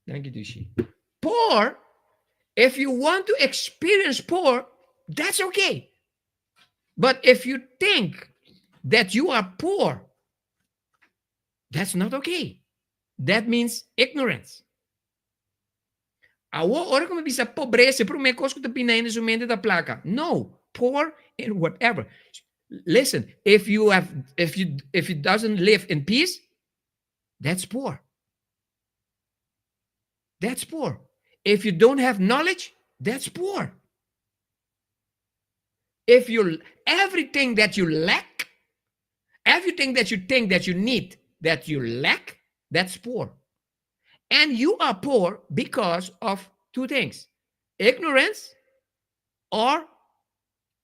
Thank you, Dushi. Poor, if you want to experience poor, that's okay. But if you think that you are poor, that's not okay. That means ignorance. Awor, ora ku mi bisa pobresa, promé kos ku ta bin na su mente ta plaka. No, poor in whatever. Listen, if you have, if you doesn't live in peace, that's poor. That's poor. If you don't have knowledge, that's poor. If you everything that you lack, everything that you think that you need that you lack, that's poor. And you are poor because of two things: ignorance or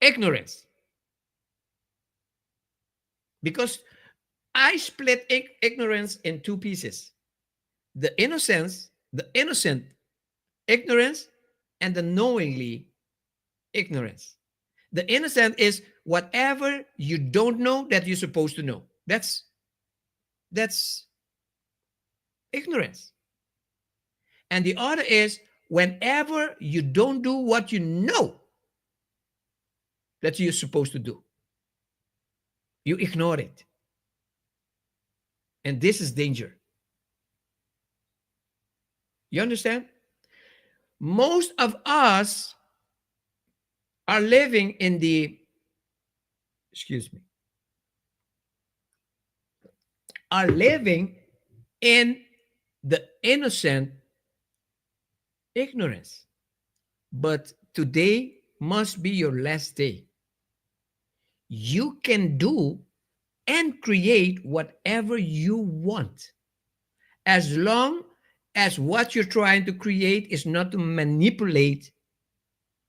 ignorance. Because I split ignorance in two pieces: the innocence, the innocent ignorance, and the knowingly ignorance. The innocent is whatever you don't know that you're supposed to know. That's ignorance. Ignorance. And the other is whenever you don't do what you know that you're supposed to do, you ignore it. And this is danger. You understand? Most of us are living in the, excuse me, are living in the innocent ignorance. But today must be your last day. You can do and create whatever you want, as long as what you're trying to create is not to manipulate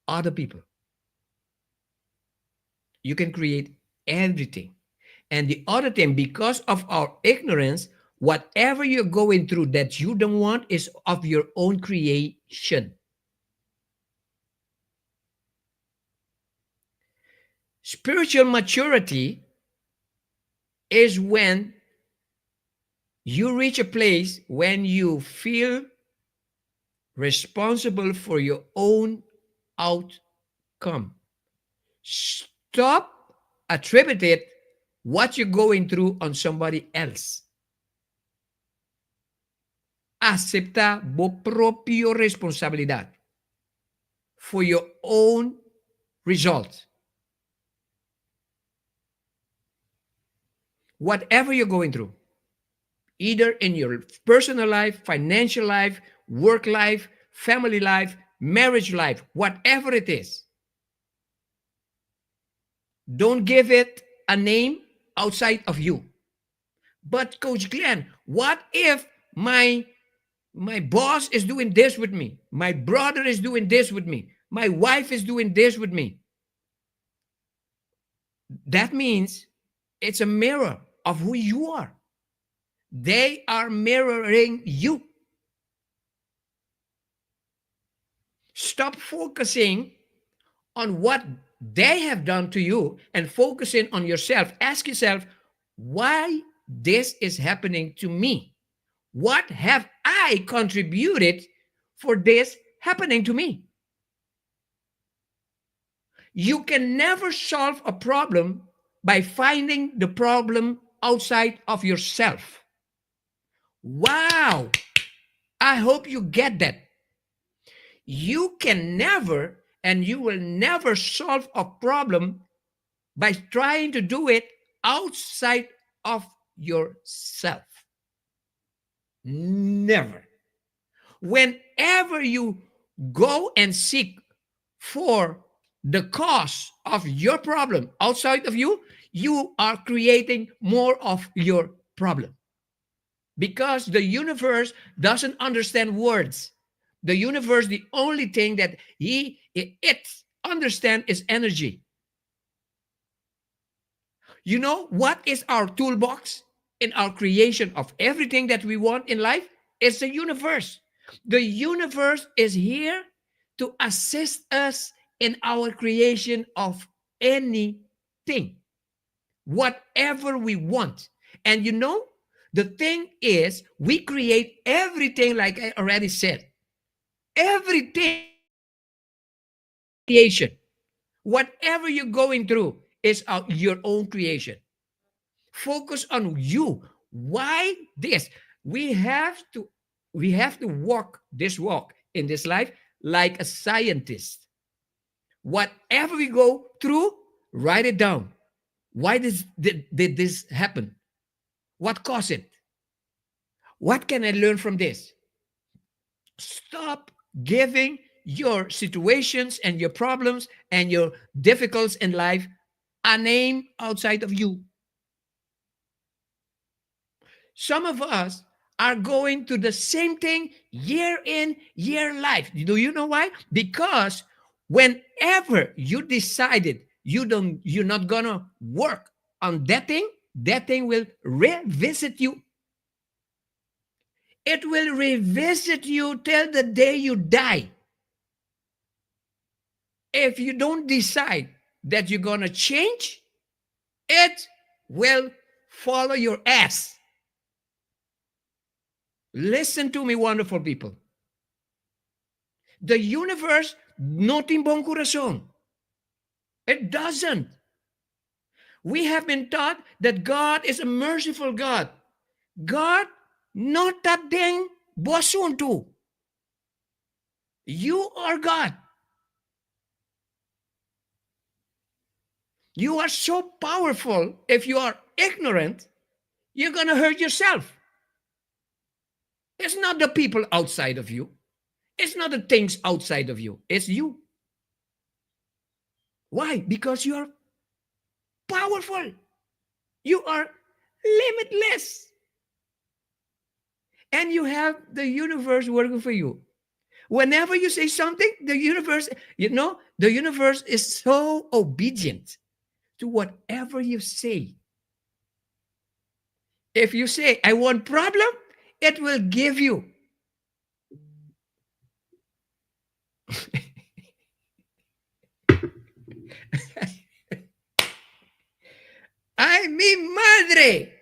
other people. You can create everything. And the other thing, because of our ignorance, whatever you're going through that you don't want is of your own creation. Spiritual maturity is when you reach a place when you feel responsible for your own outcome. Stop attributing what you're going through on somebody else. Aseptá bo propio responsabilidat for your own result. Whatever you're going through, either in your personal life, financial life, work life, family life, marriage life, whatever it is, don't give it a name outside of you. But Coach Glenn, what if my boss is doing this with me? My brother is doing this with me. My wife is doing this with me. That means it's a mirror of who you are. They are mirroring you. Stop focusing on what they have done to you and focusing on yourself. Ask yourself, why this is happening to me? What have I contributed for this happening to me? You can never solve a problem by finding the problem outside of yourself. Wow! I hope you get that. You can never and you will never solve a problem by trying to do it outside of yourself. Never. Whenever you go and seek for the cause of your problem outside of you, you are creating more of your problem. Because the universe doesn't understand words. The universe, the only thing that he it understand is energy. You know what is our toolbox in our creation of everything that we want in life? It's the universe. The universe is here to assist us in our creation of anything, whatever we want. And you know, the thing is, we create everything, like I already said. Everything creation. Whatever you're going through is your own creation. Focus on you. Why this? We have to we have to walk this walk in this life like a scientist. Whatever we go through, write it down. Why this, did, did this happen? What caused it? What can I learn from this? Stop giving your situations and your problems and your difficulties in life a name outside of you. Some of us are going through the same thing year in, year life. Do you know why? Because whenever you decided you don't, you're not gonna work on that thing, that thing will revisit you. It will revisit you till the day you die. If you don't decide that you're gonna change, it will follow your ass. Listen to me, wonderful people. The universe no tin bon kurason. It doesn't. We have been taught that God is a merciful God. God no ta den bo asuntu. You are God. You are so powerful. If you are ignorant, you're going to hurt yourself. It's not the people outside of you. It's not the things outside of you. It's you. Why? Because you are powerful. You are limitless. And you have the universe working for you. Whenever you say something, the universe, the universe is so obedient to whatever you say. If you say, I want problem, it will give you. Ay, mi madre!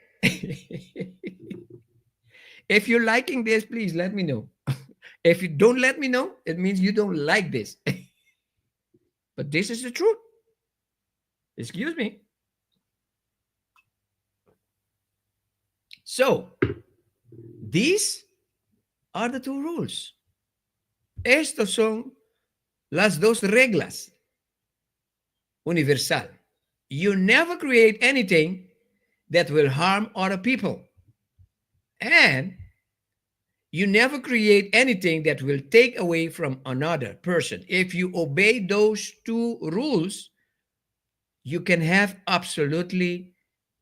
If you're liking this, please let me know. If you don't let me know, it means you don't like this. But this is the truth. Excuse me. So, these are the two rules. Estos son las dos reglas universal. You never create anything that will harm other people. And you never create anything that will take away from another person. If you obey those two rules, you can have absolutely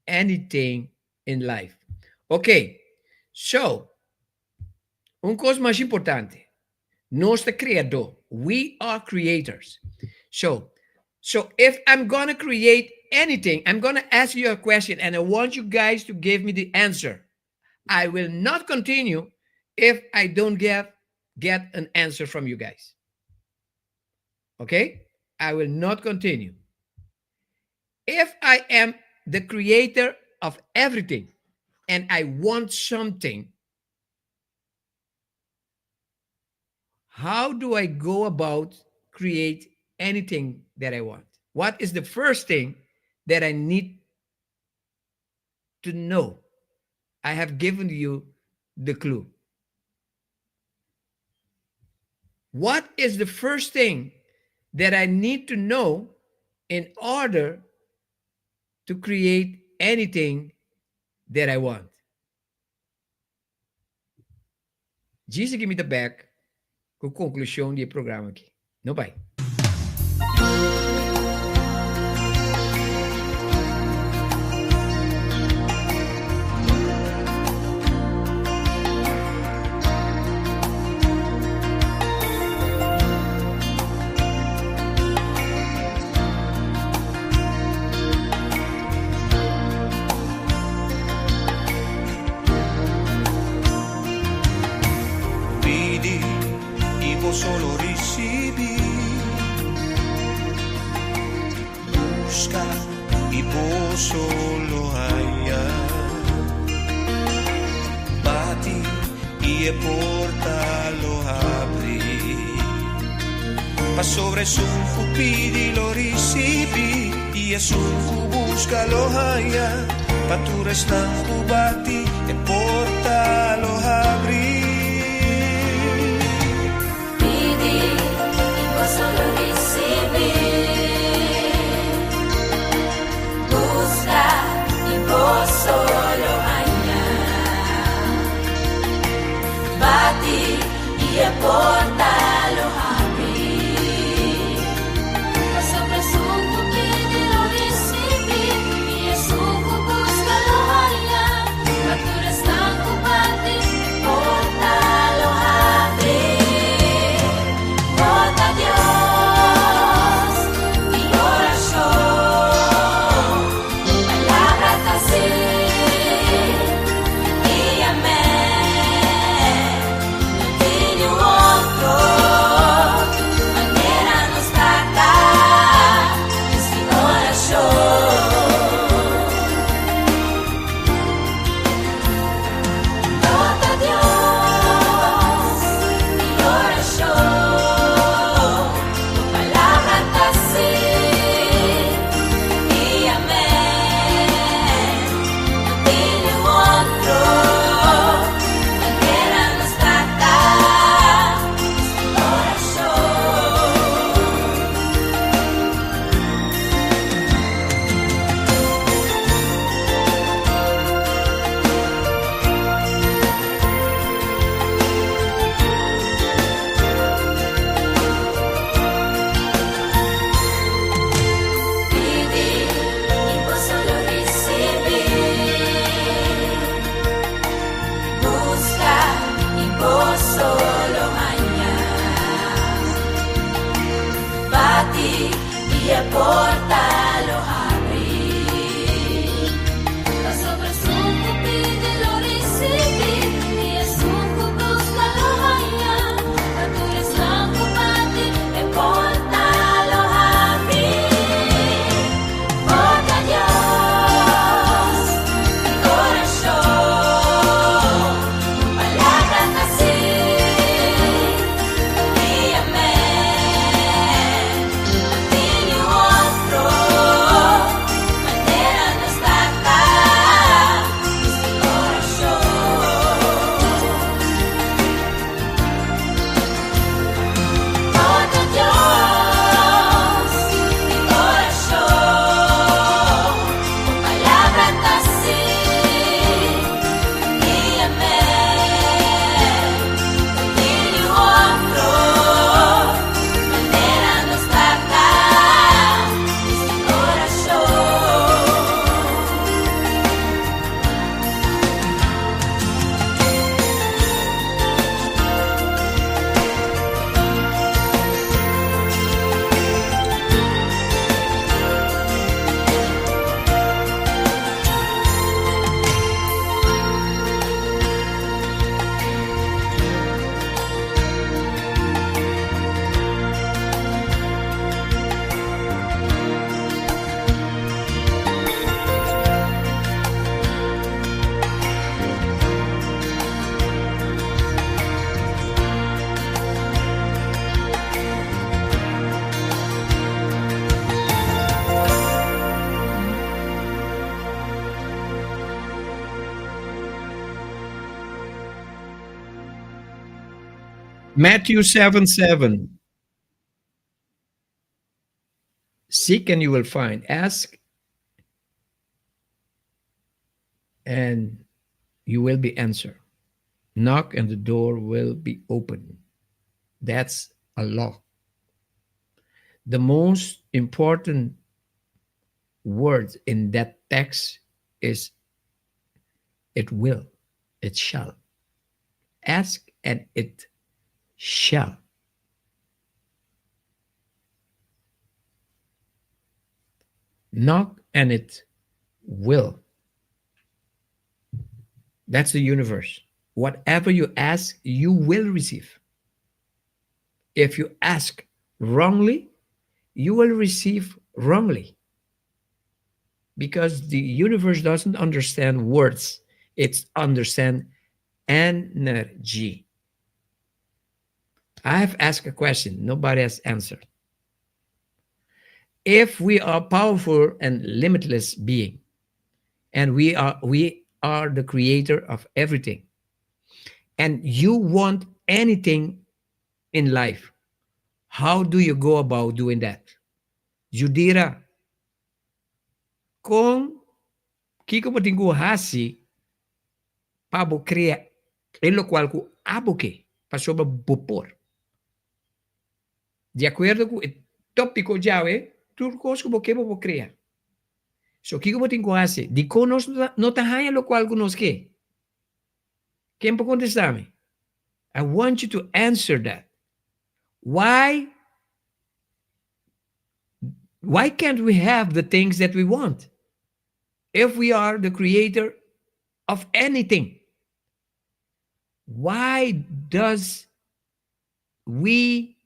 anything in life. Okay, so, un kos mas importante. Nos ta kreadó. We are creators. So if I'm gonna create anything, I'm gonna ask you a question and I want you guys to give me the answer. I will not continue if I don't get an answer from you guys. Okay? I will not continue. If I am the creator of everything and I want something, how do I go about create anything that I want? What is the first thing that I need to know? I have given you the clue. What is the first thing that I need to know in order to create anything that I want? Djis aki mi ta back ku konklushon di e programa aki. No bai. Pidi i boso lo risibí. Buska i boso lo haña. Bati i e porta lo habri. Pasobra esun ku pidi lo risibí, i esun ku buska lo haña. Pa tur esnan ku bati e porta lo habri. Pidi i boso lo risibí. Buska i boso lo haña. Bati i e porta lo habri. Pasobra esun ku pidi lo risibí, i esun ku buska lo haña. Pa tur esnan ku bati e porta. porta lo habri. Pasobra esun ku pidi lo risibí, i esun ku buska lo haña. Pa tur esnan ku bati e porta lo habri. Porta Dios, mi orashon, bo palabra ta sí i amèn. No tin niun otro manera nos Tata, bisti orashon. Porta Dios, mi orashon, bo palabra ta sí i amèn. No tin niun otro manera nos Tata, bisti orashon. Matthew 7 7. Seek and you will find. Ask and you will be answered. Knock and the door will be open. That's a law. The most important word in that text is it will, it shall. Ask and it shall. Knock and it will. That's the universe. Whatever you ask, you will receive. If you ask wrongly, you will receive wrongly. Because the universe doesn't understand words, it understands energy. I have asked a question, nobody has answered. If we are powerful and limitless being, and we are the creator of everything, and you want anything in life, how do you go about doing that? Judira, kon kiko bo tin ku hasi pa bo krea e lokual ku abo ke pasobra bo por. Di akuerdo ku e tópiko djawe, tur kos ku bo ke bo por krea. So kiko bo tin ku hasi? Dikon nos no ta haña lokual ku nos ke? Ken por kontestá mi? I want you to answer that. Why can't we have the things that we want? If we are the creator of anything, why does we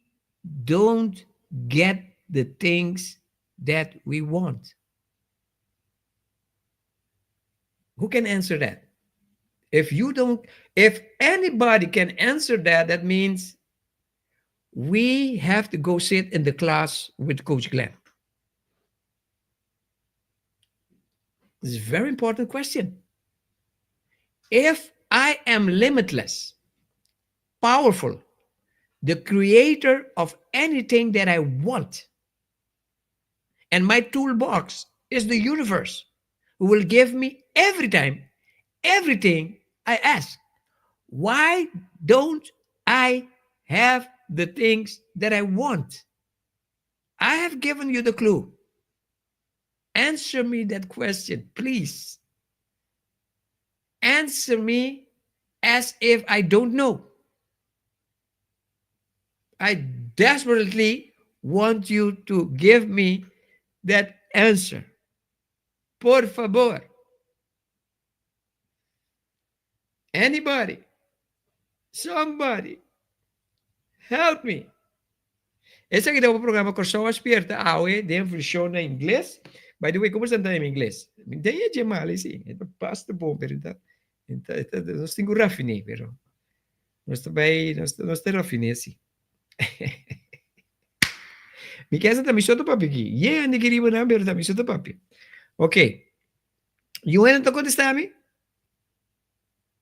don't get the things that we want? Who can answer that? If you don't, if anybody can answer that, that means we have to go sit in the class with Coach Glenn. This is a very important question. If I am limitless, powerful, the creator of anything that I want, and my toolbox is the universe, who will give me every time everything I ask. Why don't I have the things that I want? I have given you the clue. Answer me that question, please. Answer me as if I don't know. I desperately want you to give me that answer. Por fabor. Anybody? Somebody? Help me. Esaki ta un programa Kòrsou a Spierta awe den vershon na ingles. By the way, komo esnan ta den ingles? Mi ta e dje mal si. E ta basta bon, pero ta, ta, ta, nos tin ku rafiné, pero nos ta bai, nos ta, nos ta rafiné si. Mi kesa ta mi so ta papia aki. Ye andi ki riba nan, pero ta mi so ta papia. Ok. Yu hende ta kontestá mi?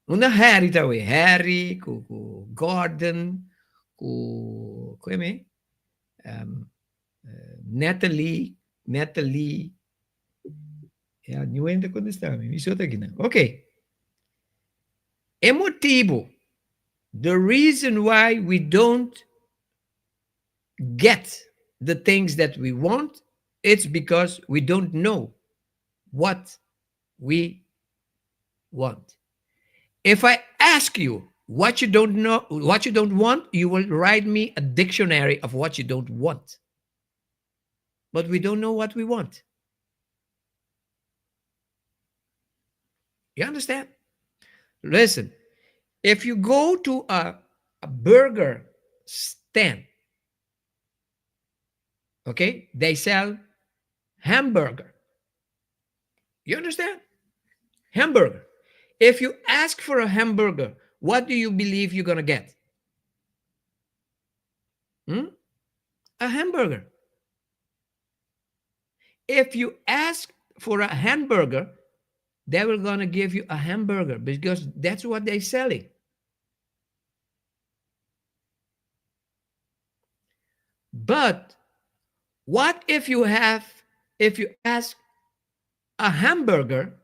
Unda Harry ta awe? Harry ku ku Gordon ku ku eme? Um, Natalie, Natalie. Ya, niun hende ta kontestá mi. Mi so ta akinan. Ok. E motibu, the reason why we don't get the things that we want, it's because we don't know what we want. If I ask you what you don't know, what you don't want, you will write me a dictionary of what you don't want. But we don't know what we want. You understand? Listen, if you go to a, a burger stand, okay, they sell hamburger. You understand? Hamburger. If you ask for a hamburger, what do you believe you're going to get? Hmm? A hamburger. If you ask for a hamburger, they were going to give you a hamburger because that's what they're selling. But what if you have, if you ask a hamburger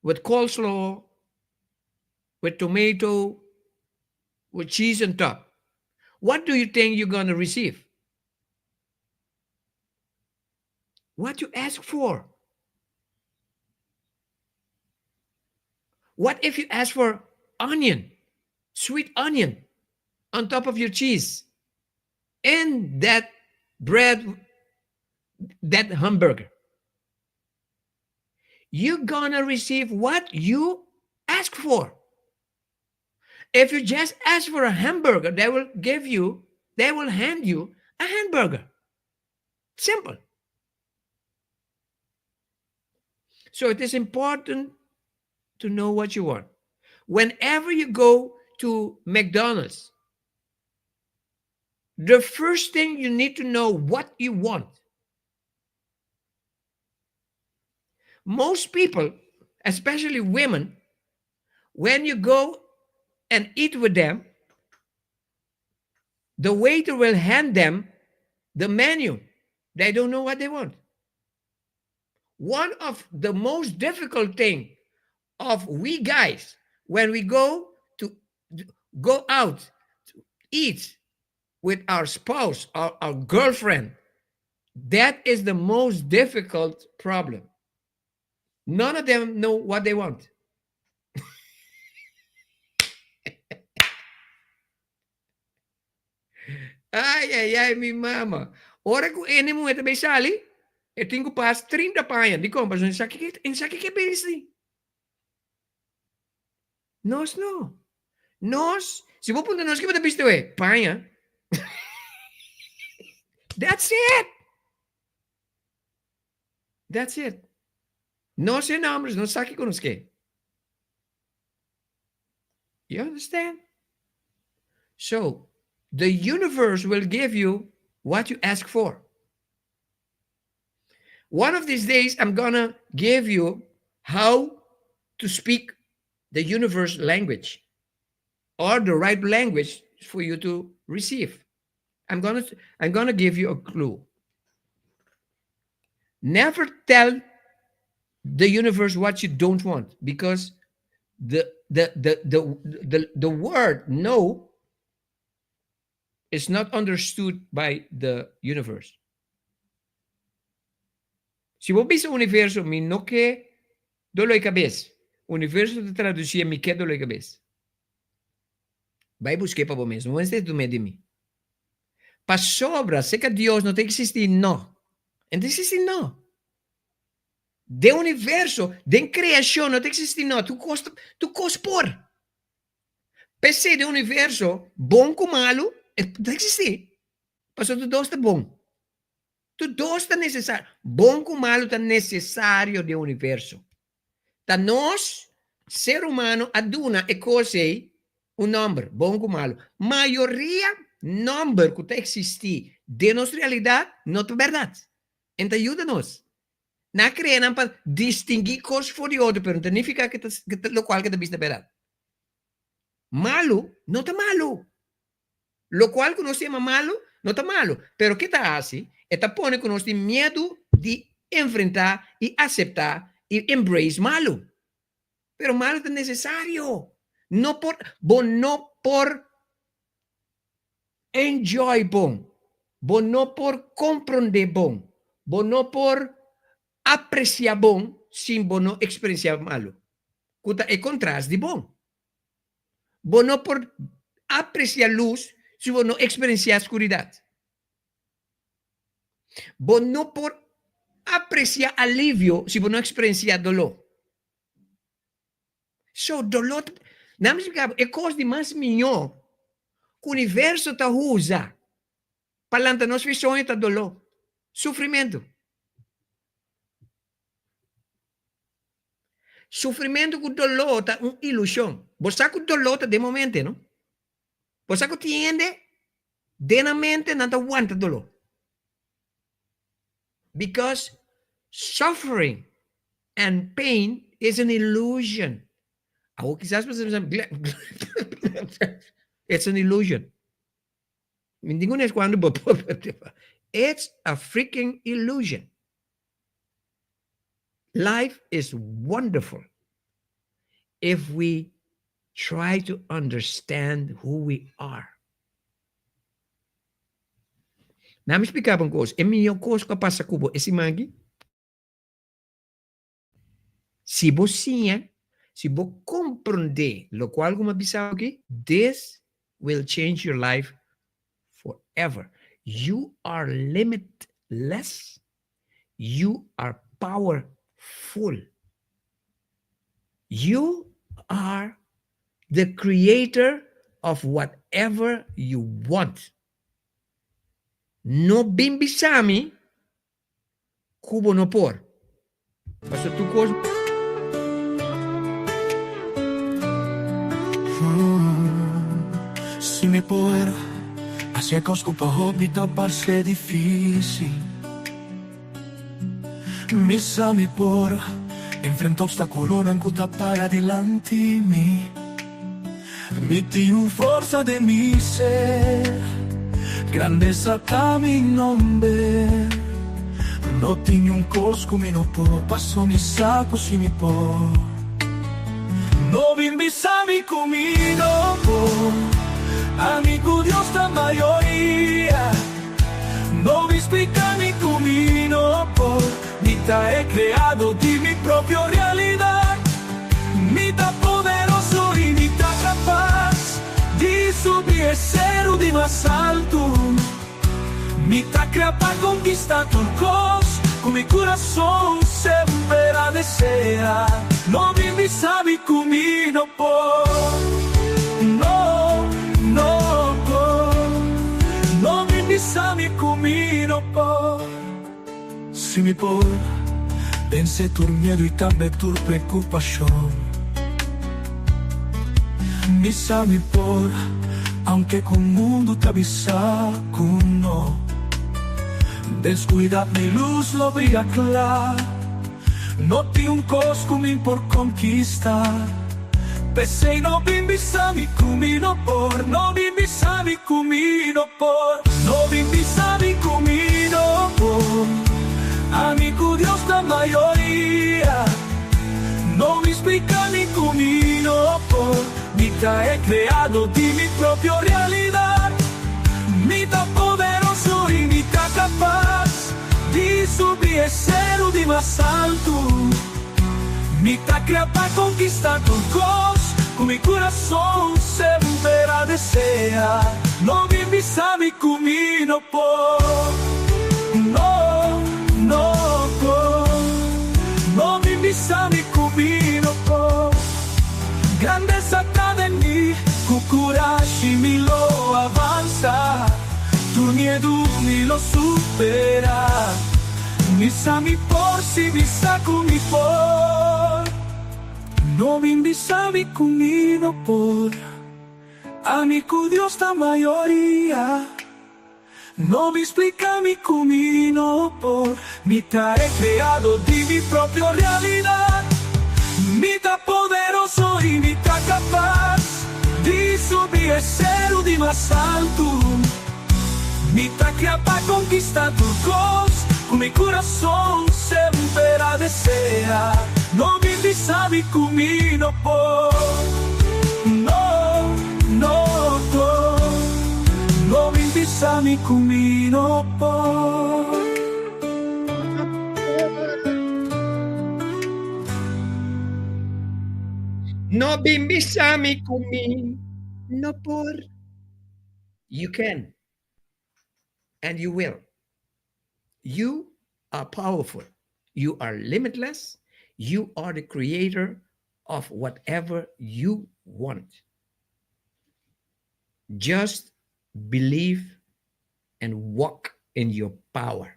with coleslaw, with tomato, with cheese on top, what do you think you're going to receive? What you ask for. What if you ask for onion, sweet onion, on top of your cheese and that bread, that hamburger? You're gonna receive what you ask for. If you just ask for a hamburger, they will give you, they will hand you a hamburger. Simple. So it is important to know what you want. Whenever you go to McDonald's, the first thing you need to know what you want. Most people, especially women, when you go and eat with them, the waiter will hand them the menu. They don't know what they want. One of the most difficult thing of we guys when we go to go out to eat with our spouse or our girlfriend, that is the most difficult problem. None of them know what they want. Ai, ai, ai, mi mama. Ora ku ene muhé ta bai sali, e tin ku pas 30 paña. Dikon? Pasobra e sa ke e sa ke bisti. Nos no. Nos, si bo puntra nos ke bo ta bisti awe? Paña. That's it. That's it. Nos e nombres, nos sa kiko nos ke. You understand? So, the universe will give you what you ask for. One of these days, I'm gonna give you how to speak the universe language or the right language for you to receive. I'm gonna I'm gonna give you a clue. Never tell the universe what you don't want because the the the the the, the word no is not understood by the universe. Si bo bisa universo mi no ke dolo di kabes, universo ta tradusi mi ke dolo di kabes. Bai busk'é pa bo mes, no mester tuma di mi. Pasobra, serka Dios no ta eksistí no. E no ta eksistí no. Den universo, den kreashon no ta eksistí no. Tur kos ta, tur kos por. P'esei den universo, bon ku malu e ta eksistí. Pasobra tur dos ta bon. Tur dos ta nesesario. Bon ku malu ta nesesario den universo. Ta nos, ser humano, a duna e kos ei un nòmber, bon ku malu. Mayoria nòmber ku ta eksistí den nos realidat no ta bèrdat. E no ta yuda nos. Nan a krea nan pa distinguí kos for di otro, pero no ta nifiká ku ta lokual ku ta bisa ta bèrdat. Malu no ta malu. Lokual ku nos yama malu no ta malu, pero ke ta hasi? E ta pone ku nos tin miedu di enfrentá i aseptá i embrace malu. Pero malu ta nesesario. No por, bo no por enjoy bon, bo no por komprondé bon, bo no por apresiá bon sin bo no eksperensiá malu, ku ta e kontrast di bon. Bo no por aprecia luz si bo no experiencia scuridad. Bo no por aprecia alivio si bo no experiencia dolor. So, dolor, nan mi splica bo, e cos di mas miyo cu universo ta usa pa lanta nos fi soño ta dolor, sufrimento. Sufrimentu ku doló ta un ilushon. Bo sa ku doló ta den momente, no? Bo sa ku tin hende den nan mente nan ta wanta doló. Because suffering and pain is an illusion. Awor kisas bo ta bisa, It's an illusion. Mi ningun es cuando bo por. It's a freaking illusion. Life is wonderful if we try to understand who we are. Na mi splica bo un cos, e mihor cos cu a pasa cu bo e siman aki, Si bo siña, si bo comprende locual cu mi a bisa bo aki, this will change your life forever. You are limitless, you are powerful. You are the creator of whatever you want. No bin bisa mi Ku bo no por. Pasobra tur kos. Si mi por hasi e kos ku pa hopi ta parse difísil, mi sa mi por enfrenta opstákulonan ku ta para dilanti mi. Mi tin un forsa den mi ser, grandesa ta mi nomber. No tin niun kos ku mi no por, paso mi sa ku si mi por. No bin bisa mi ku mi no por, ami ku Dios ta mayoria. No bin splika mi ku mi no por, mi ta e kreado di mi propio realidat. Mi ta poderoso i mi ta kapas di subi e seru di mas altu. Mi ta krea pa konkistá tur kos ku mi kurason semper a deseá. No bin bisa mi ku mi no por, no, no por. No bin bisa mi ku mi no por. Si mi por vence tur miedu i tambe tur preokupashon. Mi sa mi por, aunke ku mundu ta bisa ku no. Den skuridad mi lus lo bria kla. No tin un kos ku mi por konkista. P'esei no bin bisa mi ku mi no por, no bin bisa mi ku mi no por. No bin bisa mi ku mi no por, ami ku Dios ta mayoria. No bin splika mi ku mi no por, mi ta e kreado di mi propio realidat. Mi ta poderoso i mi ta kapas di subi e seru di mas altu. Mi ta krea pa konkistá tur kos ku mi kurason semper a deseá. No bin bisa mi ku mi no por, no, no. spera. Mi sa mi por, si mi sa ku mi por. No bin bisa mi ku mi no por. Ami ku Dios ta mayoria. No bin splika mi ku mi no por. Mi ta e kreado di mi propio realidat. Mi ta poderoso i mi ta kapas di subi e seru di mas altu. Mi ta kria pa konkista tur kos ku mi kurason semper a desea. No bin bisa mi ku mi no por. No, no por. No bin bisa mi ku mi no por. No bin bisa mi ku mi no por. You can and you will. You are powerful. You are limitless. You are the creator of whatever you want. Just believe and walk in your power.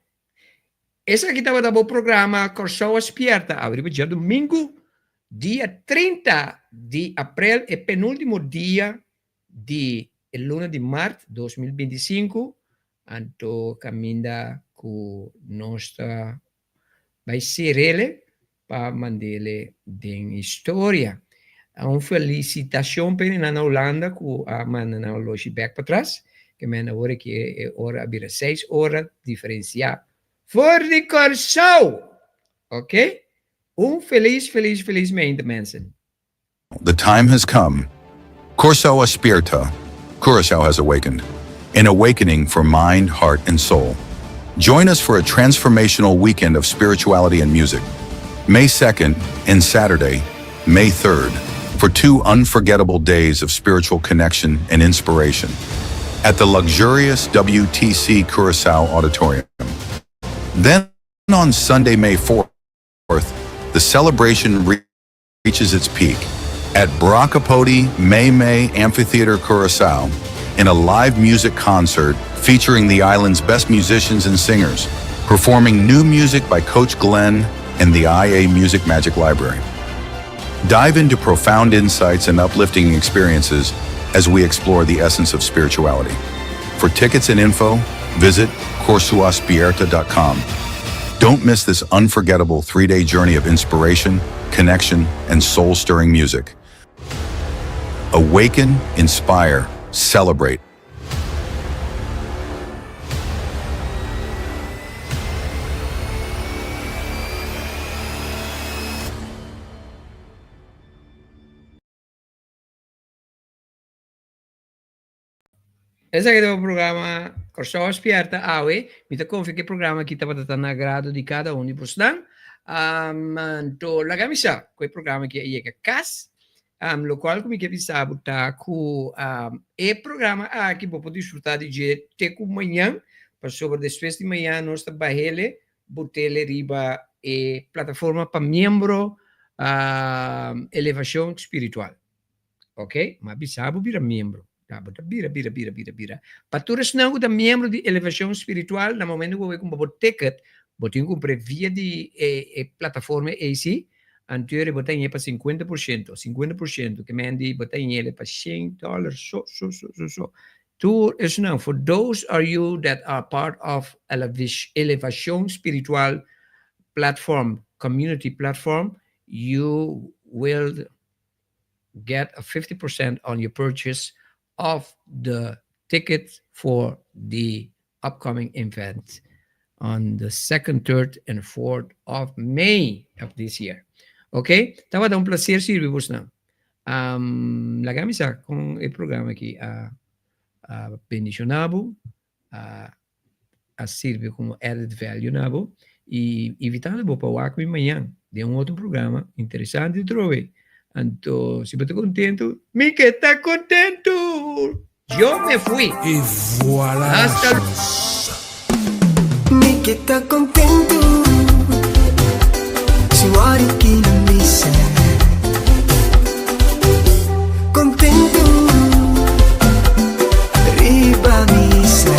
Esaki tabata bo programa Kòrsou a Spièrta awe riba djadumingu dia 30 di aprel e penúltimo dia di e luna di mart 2025 anto kaminda ku nos ta bai serele pa mandele den historia. Un felicitacion pa nan na Hulanda cu a manda nan oloshi bek patras, ke men awor aki e ora a bira seis ora diferencia for di Corsou! Ok? Un feliz feliz feliz mainta mensen. The time has come. Corsou a spierta, Curacao has awakened. An awakening for mind, heart, and soul. Join us for a transformational weekend of spirituality and music. May 2nd and Saturday, May 3rd, for two unforgettable days of spiritual connection and inspiration at the luxurious WTC Curacao Auditorium. Then on Sunday, May 4th, the celebration reaches its peak at Brakapoti May May Amphitheater Curacao in a live music concert featuring the island's best musicians and singers, performing new music by Coach Glenn and the IA Music Magic Library. Dive into profound insights and uplifting experiences as we explore the essence of spirituality. For tickets and info, visit corsouaspierta.com. Don't miss this unforgettable three-day journey of inspiration, connection, and soul-stirring music. Awaken, inspire, celebrate. Esaki ta bo programa Kòrsou a Spièrta awe. Mi ta konfia ku e programa aki tabata ta na agrado di kada un di bosnan. Anto laga mi sa ku e programa aki a yega kas. Lokual ku mi ke bisa bo ta ku e programa aki bo por disfrutá di dje te ku mañan, pasobra despues di mañan nos ta bah'ele bot'ele riba e plataforma pa miembro Elevashon Spiritual. Ok, m'a bisa bo bira miembro. Ta, bo ta bira, bira, bira, bira, bira. Pa tur esnan ku ta miembro di Elevashon Spiritual, na momento ku bo bai kumpra bo ticket, bo tin ku kumpr'é via di e e plataforma ei si, anterior bo ta ñe pa 50%, 50%, ke men di bo ta ñele pa shen dòler so, so, so, so, so. Tur esnan, for those are you that are part of Elevashon Spiritual platform, community platform, you will get a 50% on your purchase of the ticket for the upcoming event on the 2nd, 3rd, and 4th of May of this year. Ok? Tabata un placer sirbi bosnan. Um, laga mi sa con e programa aki a, a bendiciona bo, a, a sirbi como added value na bo y invitando bo pa wak mi mañan den un otro programa interesante trobe. Anto, si bo ta contento, mi ke ta contento! Yo me fui. Et voilà la Hasta chance. Mi ke ta kontentu Si wòrdu ki na misa Kontentu riba misa.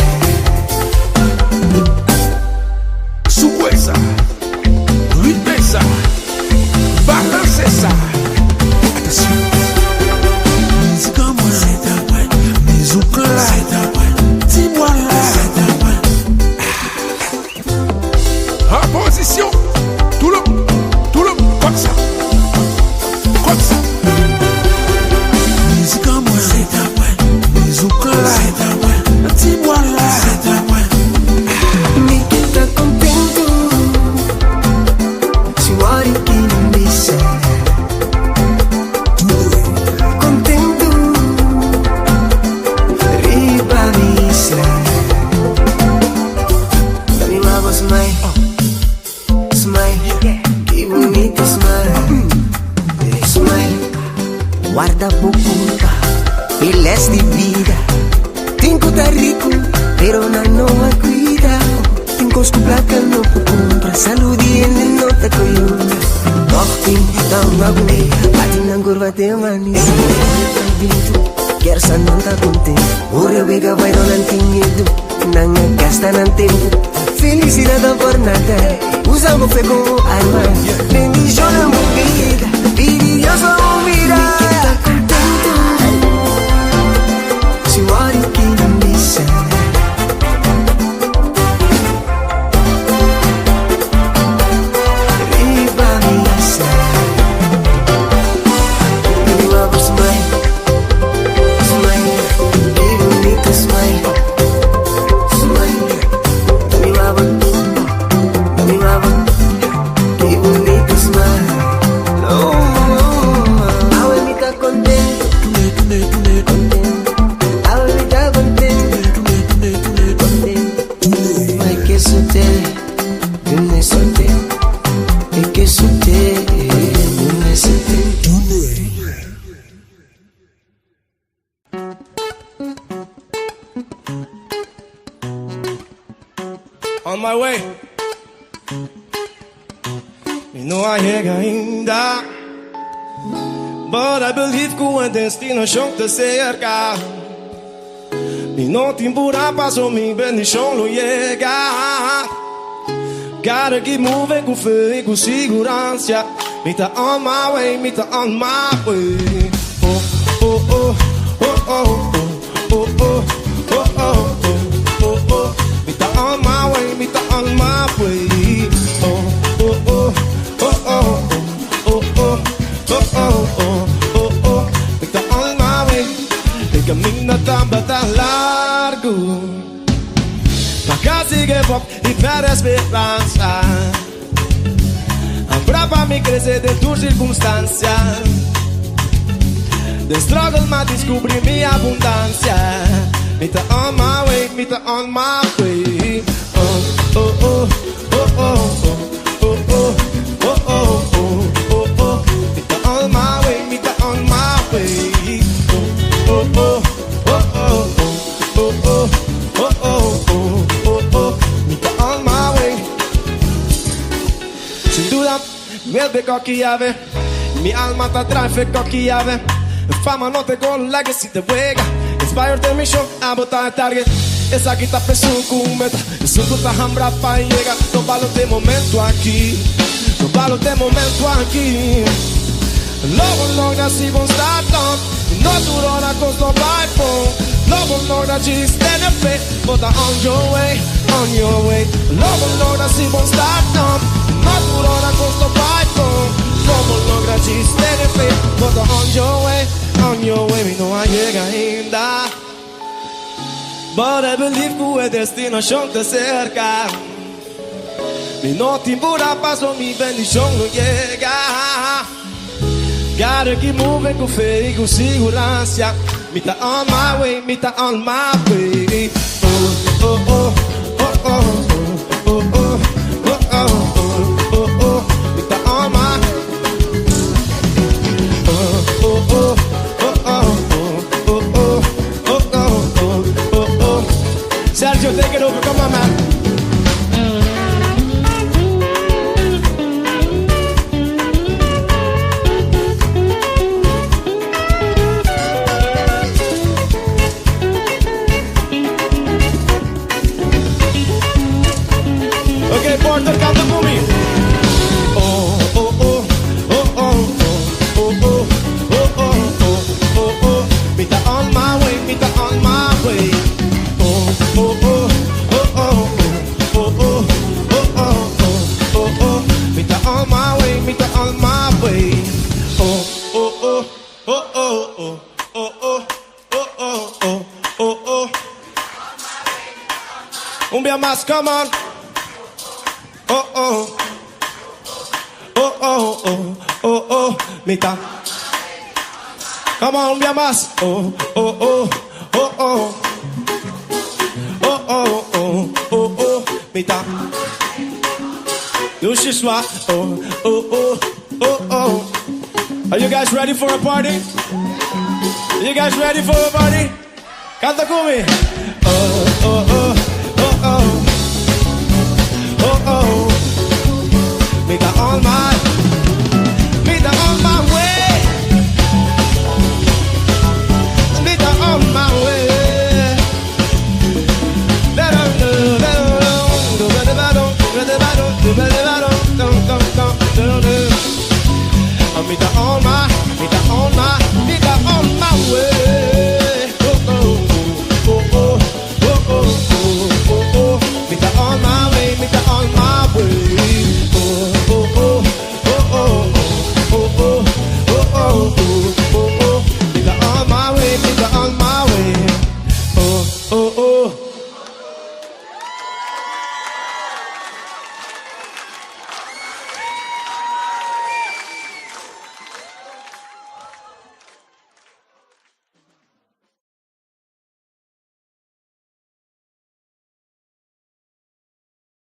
bunita smile, smile. Warda bo culpa, e les di bida. Tin cu ta rico, pero nan no a cuida. Tin cos cu placa no por cumpra, salud di hende no ta coyunta. Toch tin ta hunga cu mi, bati nan curva te amanecer. Kersa nan ta contento, ora wega bai no nan tin miedo. Nan a gasta nan tempo, felicidad ta por nada. Usa bo fe como arma, bendiciona bo bida, pidi Dios pa bo mira. Mi ke ta contento, si wòrdu ki nan bisa. Riba mi asa. Riba bo smile, smile, ki bunita smile, smile. Riba bo, riba bo, ki bunita smile. Oh, awe mi ta contento, contento. Awe mi ta contento, contento. Mai ke sute, dune sute. E ke sute, dune sute. On my way. Mi no a yega ainda. But I believe cu e destinacion ta cerca. Mi no tin pura paso mi bendicion lo yega. Gotta keep moving cu fe y cu siguransa. Mi ta on my way, mi ta on my way. Oh, oh, oh, oh, oh, oh, oh, oh, oh, oh, oh, oh. Mi ta on my way, mi ta on my way. Oh, oh, oh, oh, oh, oh, oh, oh, oh, oh, oh, oh. Mi ta on my way. E caminda tabata largo. Ma casi give up y perde speransa. Abra pa mi crece den tur circunstancia. Den struggle m'a descubri mi abundancia. Mi ta on my way, mi ta on my way. Oh, oh, oh, oh, oh, oh, oh, oh, oh, oh, oh, oh. Mi ta on my way, mi ta on my way. Oh, oh, oh, oh, oh, oh, oh, oh, oh, oh, oh, oh. Mi ta on my way. Sin duda, mi cocky ave. Mi alma ta drive cocky ave. Fama no te gol, legacy te wega. Inspired the mission, abo ta target. Esaki ta peso cu meta. Esun cu ta hambra pa yega. No balo de momento aki. No balo de momento aki. Lo bo logra si bo start up. No tur ora cos lo bay bon. Lo bo logra djis tene fe. Bo ta on your way, on your way. Lo bo logra si bo start up. No tur ora cos lo bay bon. Lo bo logra djis tene fe. Bo ta on your way, on your way. Mi no a yega ainda. But I believe cu e destinacion ta cerca. Mi no tin pura paso, mi bendicion lo yega. Gotta keep moving cu fe y cu siguransa. Mi ta on my way, mi ta on my way. Oh, oh, oh, oh, oh, oh, oh, oh, oh, oh, oh, oh. Mi ta on my. Oh, oh, oh, oh, oh, oh, oh, oh, oh, oh, oh, oh. Sergio, take it over. Come on, man. Ok, Porter, canta cu mi. Oh, oh, oh, oh, oh, oh, oh, oh, oh, oh, oh, oh. Mi ta on my way, mi ta on my way. Oh, oh, oh, oh, oh, oh, oh, oh, oh, oh, oh, oh. Mi ta on my way, mi ta on my way. Oh, oh, oh, oh, oh, oh, oh, oh, oh, oh, oh, oh, oh. Un bia mas, come on. Oh, oh. Oh, oh, oh, oh, oh, mi ta. Come on, un bia mas. Oh, oh, oh, oh, oh. Oh, oh, oh, oh, oh, mi ta. Dushi swa. Oh, oh, oh, oh, oh. Are you guys ready for a party? You guys ready for a party? Kanta ku mi. Oh, oh, oh, oh, oh. Oh, oh. Mi ta on my.